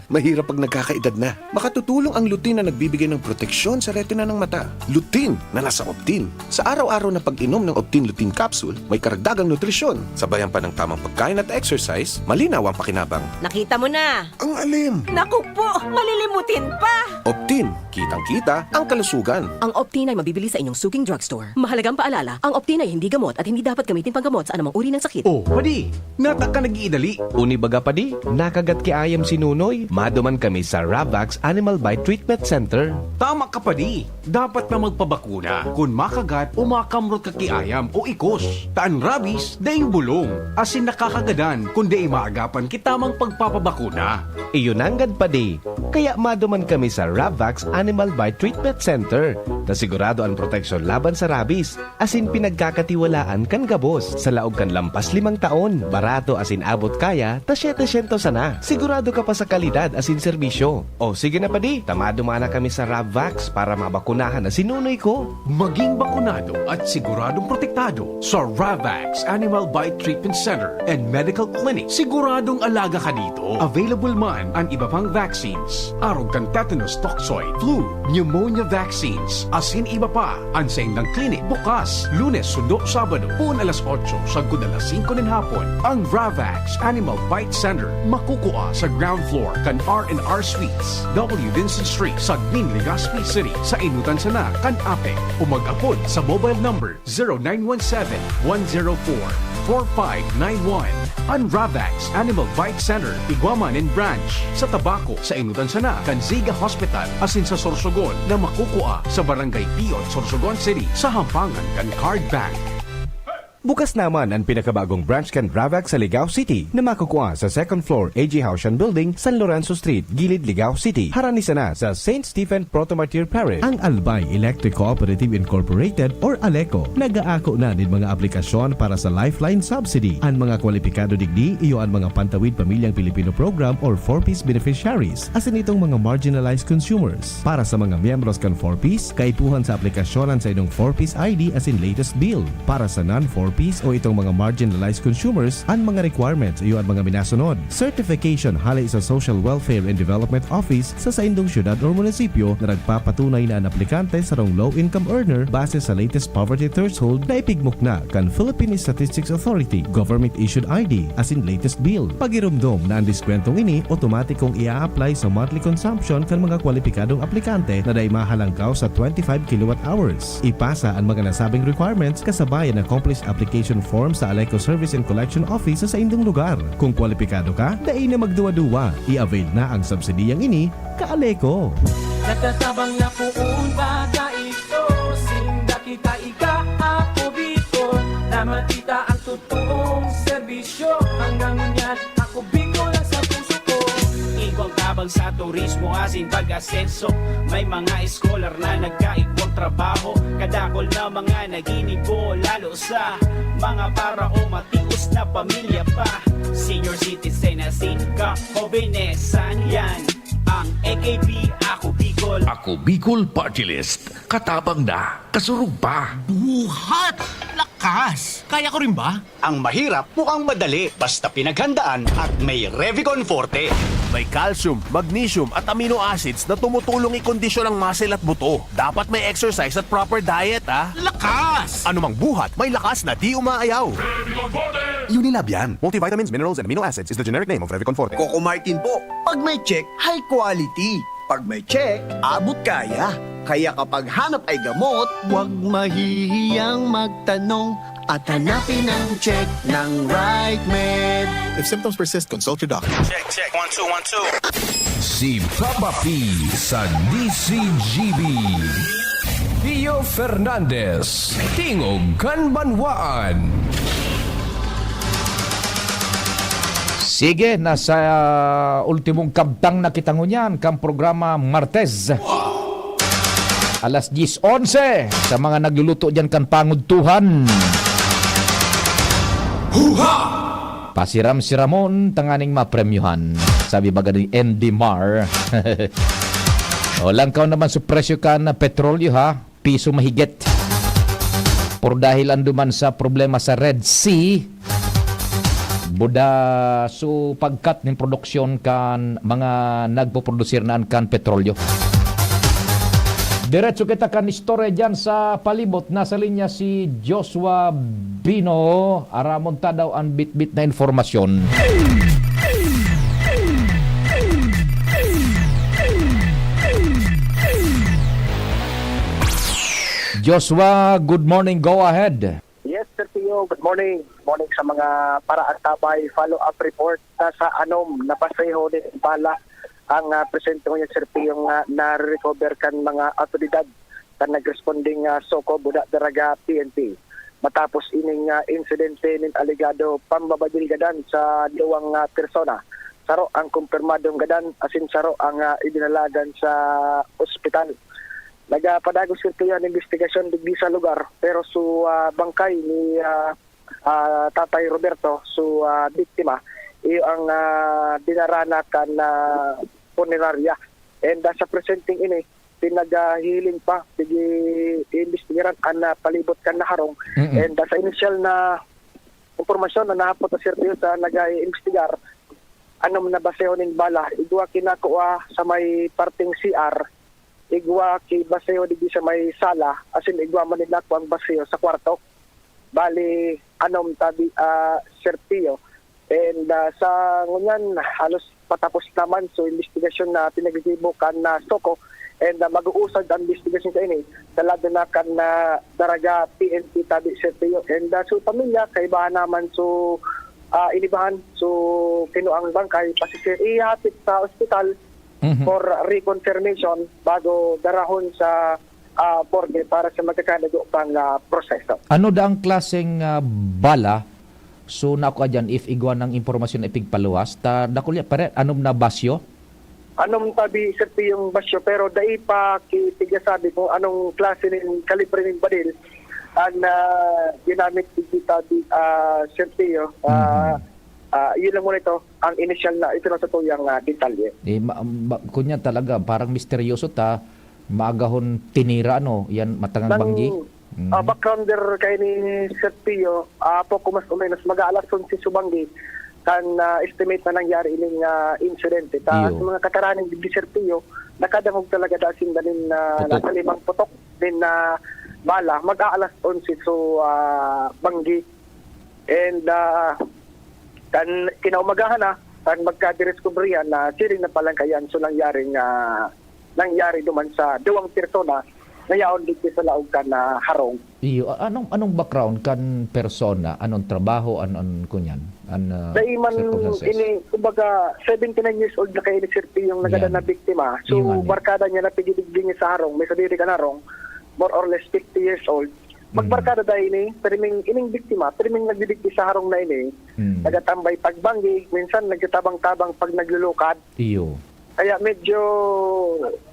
Mahirap pag nagkakaedad na. Makatutulong ang lutein na nagbibigay ng proteksyon sa retina ng mata. Lutein na nasa Optin. Sa araw-araw na pag-inom ng Optin Lutein Capsule, may karagdagang nutrisyon. Sabayan pa ng tamang pagkain at exercise, malinaw ang pakinabang. Nakita mo na. Ang alim! Naku po, malilimutin pa! Optin, kitang-kita ang kalusugan. Ang Optin ay mabibili sa inyong suking drugstore. Mahalagang paalala, ang Optin ay hindi gamot at hindi dapat gamitin panggamot sa anumang uri ng sakit. Oh, padi, nata ka nag-iidali. Uni baga padi, nakagat ki ayam si Nunoy, maduman kami sa Ravax Animal Bite Treatment Center. Tama ka padi, dapat na magpabakuna kun makagat o makamrot ka ki ayam o ikos. Ta an rabies, daing bulong, asin nakakagadan kun dai maagapan ki tamang pagpapabakuna. Iyo nanggad padi, kaya maduman kami sa Ravax Animal Bite Treatment Center, ta sigurado an proteksyon laban sa rabies, asin pinagkakatiwalaan kan gabos. Sa laog kan lampas limang taon, barato asin abot kaya ta siyete syentos sana. Sigurado ka pa sa kalidad asin serbisyo. O sige na padi, ta maduman na kami sa Ravax para mabakunahan na si Nunoy ko. Maging bakunado at siguradong protektado sa Ravax Animal Bite Treatment Center and Medical Clinic. Siguradong alaga ka dito. Available man ang iba pang vaccines, arog kan tetanus toxoid, flu, pneumonia vaccines, asin iba pa. An saindang clinic bukas Lunes sundo Sabado, poon alas otso sagkod alas singko nin hapon. Ang Ravax Animal Bite Center makukua sa ground floor kan R and R Suites, W Vincent Street, Sagmin, Legazpi City, sa enotan sana kan APEC. O mag-apod sa mobile number zero nine one seven, one zero four, four five nine one. An Ravax Animal Bite Center, igwa man nin branch sa Tabaco, sa enotan sana kan Ziga Hospital, asin sa Sorsogon na makukua sa Barangay Piot, Sorsogon City, sa hampangan kan Card Bank. Bukas naman an pinakabagong branch kan Ravax sa Ligao City na makukua sa second floor A G Haushan Building, San Lorenzo Street, Gilid, Ligao City. Harani sana sa Saint Stephen Proto-Martyr Parish. Ang Albay Electric Cooperative Incorporated or ALECO nag-aako na nin mga aplikasyon para sa Lifeline Subsidy. An mga kwalipikado digdi iyo an mga Pantawid Pamilyang Pilipino Program or four Ps beneficiaries, asin itong mga marginalized consumers. Para sa mga miyembros kan four Ps, kaipuhan sa aplikasyon an saindong four Ps I D asin latest bill. Para sa non-four Ps o itong mga marginalized consumers, an mga requirements iyo an mga minasunod. Certification hale sa Social Welfare and Development Office sa saindong syudad or munisipyo na nagpapatunay na an aplikante sarong low-income earner base sa latest poverty threshold na ipigmukna kan Philippine Statistics Authority, government-issued I D, asin latest bill. Pagiromdom na an diskwentong ini otomatikong ia-apply sa monthly consumption kan mga kwalipikadong aplikante na dai mahalangkaw sa twenty-five kilowatt hours. Ipasa an mga nasabing requirements kasabay an accomplished application form sa ALECO Service and Collection Office sa saindong lugar. Kung kwalipikado ka, dai na magduwa-duwa. I-avail na ang subsidiyang ini, ka-ALECO! Nagtatabang na poon baga ito, sinda kita ika ako Bicol, na makita ang totoong serbisyo. Hanggang ngunyan, ako Bicol ang sa puso ko. Igwang tabang sa turismo asin pag-asenso. May mga scholar na nagkaigwang trabaho. Kadakol na mga naginibo, lalo sa mga para o matios na pamilya pa. Senior citizen asin ka-hobenesan yan. Ang A K P, Ako Bicol. Ako Bicol Party List. Katabang na. Kasurog pa. Buhat! Lakas! Kaya ko rin ba? Ang mahirap mukhang madali basta pinaghandaan at may Revicon Forte. May calcium, magnesium at amino acids na tumutulong ikondisyon ang muscle at buto. Dapat may exercise at proper diet, ah. Lakas! Anumang buhat, may lakas na di umaayaw. Unilab yan. Multivitamins, minerals, and amino acids is the generic name of Revicon Forte. Coco Martin po. Pag may check, high quality. Pag may check, abot kaya. Kaya kapag hanap ay gamot, huwag mahihiyang magtanong at hanapin ang check ng right med. If symptoms persist, consult your doctor. Check, check. One, two, one, two. Si Papa P sa D C G B. Pio Fernandez, Tingog kan Banwaan. Sige, nasa, ah, ultimong kabtang na kita ngunyan kan programa Martes. Alas diyes onse sa mga nagluluto diyan kan pangudtuhan. Pasiram-siramon tanganing mapremyuhan, sabi baga ni Andy Mar. O, langkaw naman sa presyo kan petrolyo, ha, piso mahigit. Por dahil anduman sa problema sa Red Sea, buda su pagkat nin produksyon kan mga nagpoprodusir na kan petrolyo. Diretso kita kan istorya diyan sa palibot. Nasa linya si Joshua Bino. Aramon ta daw an bitbit na informasyon. Joshua, good morning. Go ahead. Yes, Sir Pio. Good morning. Good morning sa mga paraantabay. Follow-up report na sa anom na baseho nin bala ang, ah, presente ngunyan, Sir Pio, nga nare-recover kan mga awtoridad kan nagresponding, ah, SOCO Buda Daraga P N P. Matapos ining, ah, insidente nin alegado pambabadil gadan sa duwang, ah, persona, saro ang kumpirmadong gadan asin saro ang, ah, idinalagan sa ospital. Nagapadagos, Sir Pio, an imbestigasyon digdi sa lugar, pero su, ah, bangkay ni, ah, ah, Tatay Roberto, su, ah, biktima, iyo ang, ah, dinarana kan, ah, punerarya. And, ah, sa presenteng ini, pinaghihiling pa, pig-iimbestigaran an, ah, palibot kan naharong. Mm-mm. And, ah, sa inisyal na impormasyon na nahapot na, Sir Pio, sa nag-iimbestigar, anom na baseho nin bala, igwa kinakua sa may parteng C R, igwa ki baseho digdi sa may sala, asin igwa man nin nakua an baseho sa kwarto. Bali, anom tabi, ah, Sir Pio. And, ah, sa ngunyan, halos patapos naman. So, investigasyon na pinaggigibo kan, ah, SOCO. And, ah, mag-uusad ang investigasyon kaini sa lado na kan, ah, Daraga P N P tabi, Sir Pio. And, ah, so, pamilya, kaibahan naman. So, ah, inibahan. So, kinuang bangkay, pasisir, ihapit sa ospital Mhm. for reconfirmation bago darahon sa, ah, morgue para sa magkakadago pang, ah, proseso. Ano da ang klaseng, ah, bala? So, nakua diyan, if igwa nang impormasyon na ipigpaluwas, ta dakul ya, pare, anom na basyo? Anom tabi, Sir Pio, yung basyo, pero dai pa ki-, tigsasabi kung anong klase nin kalibre nin badil ang, ah, ginamit digdi tabi, ah, Sir Pio. Ah, Mhm. ah, yun lang muna ito, ang inisyal na, ito na sa tuyang, ah, detalye. Eh, ma-, ma-, kunya talaga, parang misteryoso ta, maagahon tinira, ano, yan, matangang Nang, banggi? Mm. ah, backgrounder kay ni Sir Pio, ah, poko mas o menos, mag-aalas onse su banggi, kan, ah, estimate na nangyari ining, ah, insidente. Ta, Iyo. sa mga kataraning digdi, Sir Pio, nakadangog talaga da sinda nin, ah, Putok. nasa limang putok din na bala, mag-aalas onse su, ah, banggi. And, ah, kan kinaumagahan na, kan magkadiskubrihan na siring na palang kayan, so nangyaring, ah, nangyari duman sa duwang persona na yaon dito sa laog kan, ah, harong. Iyo, a-, anong, anong background kan persona? Anong trabaho? An-, an-, kunyan? An, ah, Dai man circumstances? Ini, kumbaga, seventy-nine years old na kayo ni Sir P yung nagadan Yan. na biktima. So, Iyo nga ni. barkada niya na pigidigdi niya sa harong, may sadiri kan harong, more or less fifty years old. Mm. Magbarkada dai ini, pirming, ining biktima, pirming nagdidigdi sa harong na ini, Mm. nagatambay pagbanggi, minsan nagtatabang-tabang pag naglulukad. Iyo. Kaya medyo,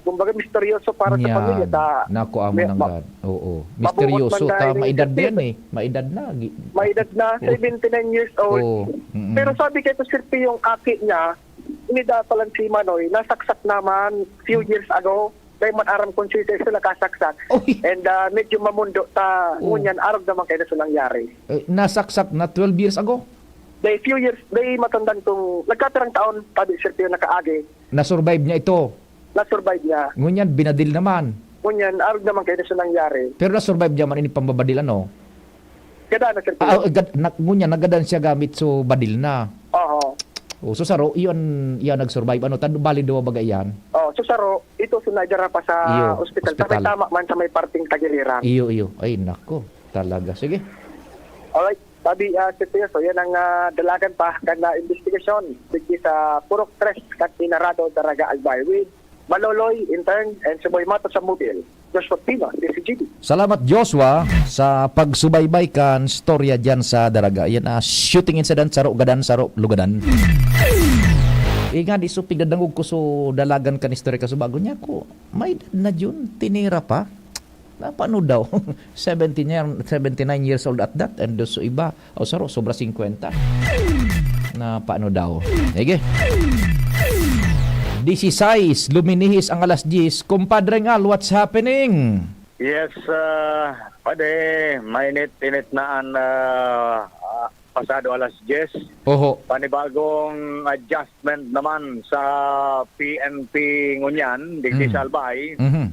kumbaga, misteryoso para sa Yan. pamilya. Ta, Naku, amo may, nang ma-, gad. Oo. mabuot Misteryoso. man Ta, dahil maedad na yan, eh. Maedad na. Gi- Maedad na, Oo. seventy-nine years old. Oo. Mm-mm. Pero sabi kay Sir P, yung aki niya, inida pa lang si Manoy, nasaksak naman few Mm. years ago. Dahil man aram kung sino sila kasaksak. Uy. And, ah, medyo mamundo ta, Oo. ngunyan, arog naman kayo na sa nangyari. Eh, nasaksak na twelve years ago? Dahil few years, dahil matandan kung nagkatirang taon, tabi, Sir P, yung nakaagi. Na-survive niya ito? Na-survive niya. Ngunyan, binadil naman. Ngunyan, arog naman kayo na sa nangyari. Pero na-survive niya man ini pambabadil, ano? Gada na, Sir Ah, Pio. gad-, na-, ngunyan, nagadan siya gamit, so badil na. Oho. Oh, so saro, iyon, iyan nag-survive. Ano, tad-, bali daw baga iyan? Oh, so saro, ito so naidara pa sa Iyo, ospital. ospital. Tamay-tama man sa may parting tagiliran. Iyo, iyo. Ay, nako. Talaga. Sige. Alright. Sabi, ah, seryoso, yan ang, ah, dalagan pa kan, ah, investigasyon digdi sa Purok Tres kan Inarado, Daraga, Albay, with Maloloy, intern, and Suboy Mato sa Mobile. Joshua Pino, D C G B. Salamat, Joshua, sa pagsubaybay kan storya diyan sa Daraga. Yan, ah, shooting incident, saro gadan, saro lugadan. Eh nga, di so pigdadangog ko so dalagan kan istorya ka so bago niya ko. May edad na yun, tinira pa. Na, paano daw? Seventeen year, seventy-nine years old at that, and so iba, o saro, sobra singkwenta. Na, paano daw? Sige. Disisais, luminihis ang alas diyes. Kumpadre Ngal, what's happening? Yes, ah, pade, mainit-init na ang, ah, ah, pasado alas diyes. Oho. Panibagong adjustment naman sa P N P ngunyan, digdi Mm. sa Albay, Mhm.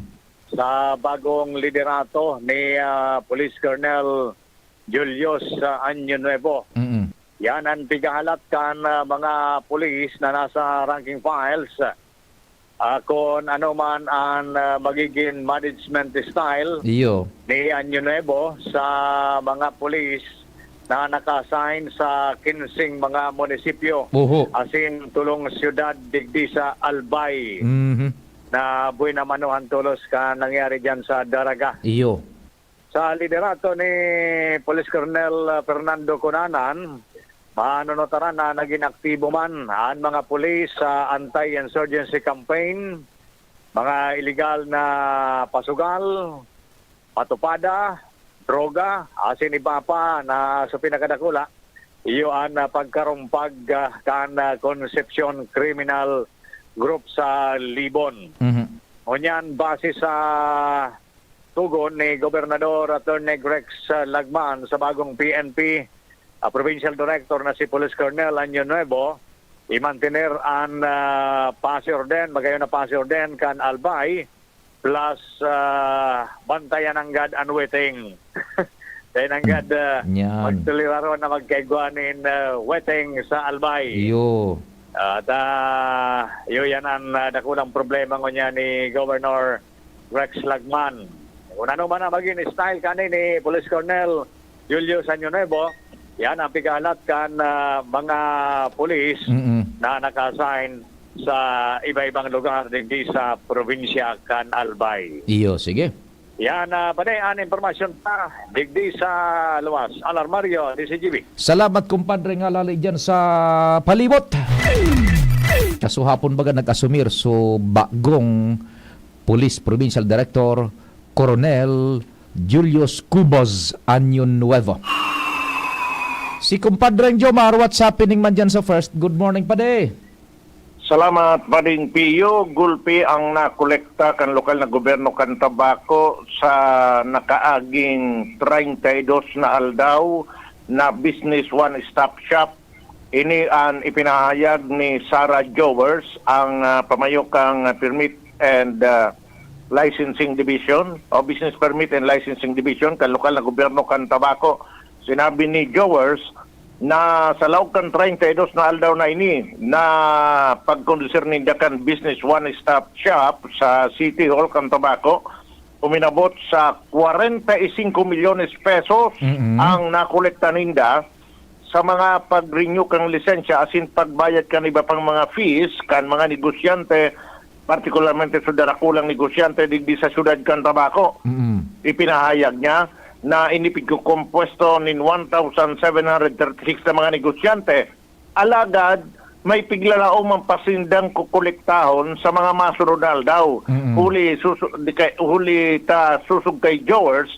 sa bagong liderato ni, ah, Police Colonel Julius, ah, Año Nuevo. Mm. Yan ang pigahalat kan, ah, mga pulis na nasa ranking files. Ah, kun ano man ang, ah, magiging management style Iyo. ni Año Nuevo sa mga pulis na naka-assign sa kinseng mga munisipyo, Oho. asin tolong siyudad digdi sa Albay, Mhm. na buena mano han tolos kan nangyari diyan sa Daraga. Iyo. Sa liderato ni Police Colonel, ah, Fernando Cunanan, manunutaran na nagin aktibo man an mga pulis sa anti-insurgency campaign, mga iligal na pasugal, patupada, droga, asin iba pa na sa pinakadakula, iyo an, ah, pagkarumpag, ah, kan, ah, Concepcion Criminal Group sa Libon. Mhm. Ngunyan, base sa tugon ni Gobernador Attorney Rex, ah, Lagman sa bagong P N P, ah, Provincial Director na si Police Colonel Año Nuevo, i-mantener an, ah, pasi orden, magayon na pasi orden kan Albay, plus, ah, bantayan nanggad an weteng. Dai nanggad, ah, Yan. magtuliraron na magkaigwa nin, ah, weteng sa Albay. Iyo. At, ah, iyo yan ang, ah, dakulang problema ngunyan ni Governor Rex Lagman. Kun ano man ang magin style kani ni Police Colonel Julio Año Nuevo, yan ang pigahalat kan, ah, mga pulis Mm-mm. na naka-assign sa iba-ibang lugar digdi sa probinsya kan Albay. Iyo, sige. Yan, ah, pati an impormasyon pa digdi sa luwas. Alarmario, D C G B. Salamat, kumpadre, nga lali dyan sa palibot. Kasuhapon baga nag-asumir so bagong Police Provincial Director, Coronel Julius Cubos Año Nuevo. Si Kumpadreng Jomar, what's happening man dyan sa First? Good morning, pade. Salamat, Pading Pio. Gulpi ang nakolekta kan lokal na gobyerno kan Tabaco sa nakaaging treinta y dos na aldaw na Business One Stop Shop. Ini an ipinahayag ni Sarah Jowers, ang, ah, pamayo kan Permit and, ah, Licensing Division o Business Permit and Licensing Division kan lokal na gobyerno kan Tabaco. Sinabi ni Jowers na sa laog kan treinta y dos na aldaw na ini na pagkondusir ninda kan Business One Stop Shop sa City Hall kan Tabaco, uminabot sa kwarenta y singko milyones pesos Mm-mm. ang nakolekta ninda sa mga pag-renew kan lisensya asin pagbayad kan iba pang mga fees kan mga negosyante, partikularmente sa darakulang negosyante digdi sa siyudad kan Tabaco. Mm-mm. Ipinahayag niya na ini pigkokompuesto nin one thousand seven hundred thirty-six na mga negosyante. Alagad, may piglalaom ang pasindang kukolektahon sa mga masunod na aldaw. Mm-mm. Huli, susu-, di kay, huli ta susog kay Jowers,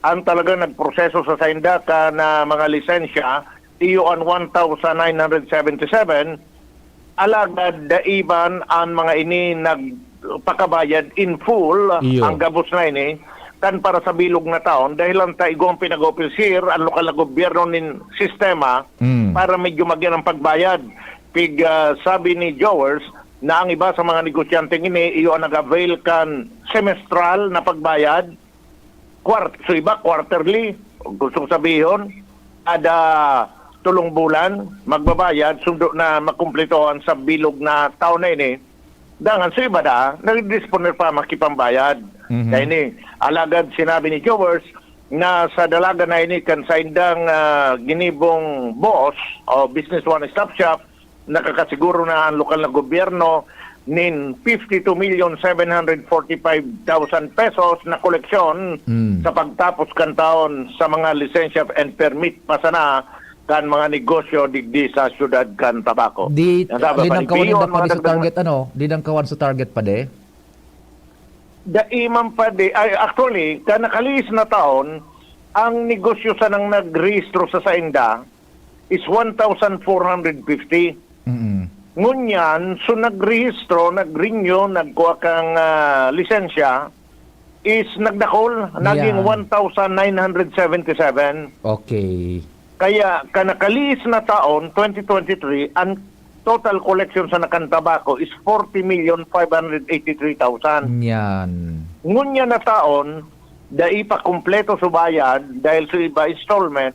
ang talagang nagproseso sa sainda ka na mga lisensya, iyo an one thousand nine hundred seventy-seven, alagad daiban an mga ini nagpakabayad in full, Iyo. ang gabos na ini, kan para sa bilog na taon, dahil ang taigwang pinag-opisir, ang lokal na gobyerno nin sistema, Mm. para medyo magyan ang pagbayad. Pig, ah, sabi ni Jowers na ang iba sa mga negosyante ini, iyo ang nag-avail kan semestral na pagbayad, quart-, so iba quarterly, gusto ko sabihon, kada tulong bulan, magbabayad, sundo na makumplito ang sa bilog na taon na ini. Dangan sa iba da, nagdisponer pa makipambayad. Mhm. Kaya ini, alagad sinabi ni Jowers, na sa dalagan na ini kan saindang, ah, ginibong boss o Business One Stop Shop, nakakasiguro na ang lokal na gobyerno nin fifty-two million seven hundred forty-five thousand pesos na koleksyon Mm. sa pagtapos kan taon sa mga lisensya and permit pa sana kan mga negosyo digdi sa siyudad kan Tabaco. Di, Yan sabi pa ni linangkawan Pio, ninda ang mga padi sa dagdag na target, ano? Linangkawan sa target padi? Dai man padi. Ay, actually, kan nakalihis na taon, ang negosyo sanang nagrehistro sa sainda is one thousand four hundred fifty. Mm. Ngunyan, so nagrehistro, nag-renew, nagkuha kang, ah, lisensya, is nagdakol, naging Yeah. one thousand nine hundred seventy-seven. Okay. Kaya, kan nakalihis na taon, twenty twenty-three, ang total collection sa nakan tabako is forty million five hundred eighty-three thousand. Yan. Ngunyan na taon, dai pa kumpleto so bayad dahil sa iba installment,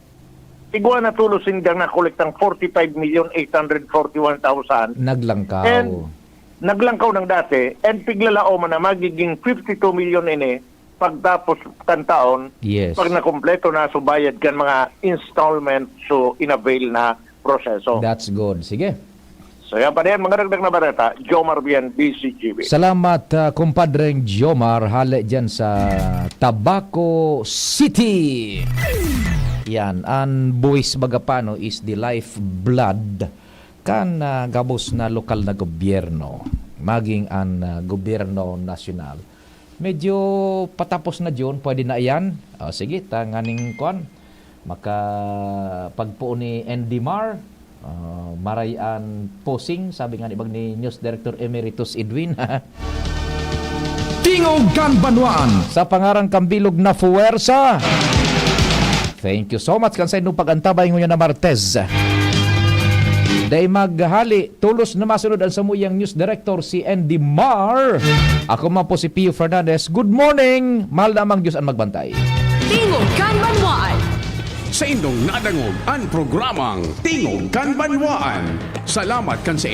igwa na tulos sindang nakolektang forty-five million eight hundred forty-one thousand. Naglangkaw. And naglangkaw ng dati, and piglalaoman na magiging fifty-two million ini pagtapos kan taon, Yes. pag nakumpleto na so bayad kan mga installment so inavail na proseso. That's good. Sige. So yan pa rin, mga dagdag na bareta, Jomar Bien, D C G B. Salamat, ah, kumpadreng Jomar, hale dyan sa Tabaco City. Yan, ang buwis baga pa, no, is the lifeblood kan, ah, gabos na lokal na gobyerno, maging ang, ah, gobyerno nasyonal. Medyo patapos na, Jun, pwede na iyan. O, sige, tanganing kwan, makapagpuon ni Andy Mar, ah, maray an posing, sabi nga ni bag ni News Director Emeritus Edwin. Tingog kan Banwaan. Sa pangaran kan bilog na fuwersa. Thank you so much kan saindong pag-antabay ngunyan na Martes. Dai maghali, tolos na masunod an samuyang news director, si Andy Mar. Ako man po si Pio Fernandez. Good morning! Mahal na amang Diyos an magbantay. Tingog kan Banwaan. Saindong nadangog an programang Tingog kan Banwaan. Salamat kan sa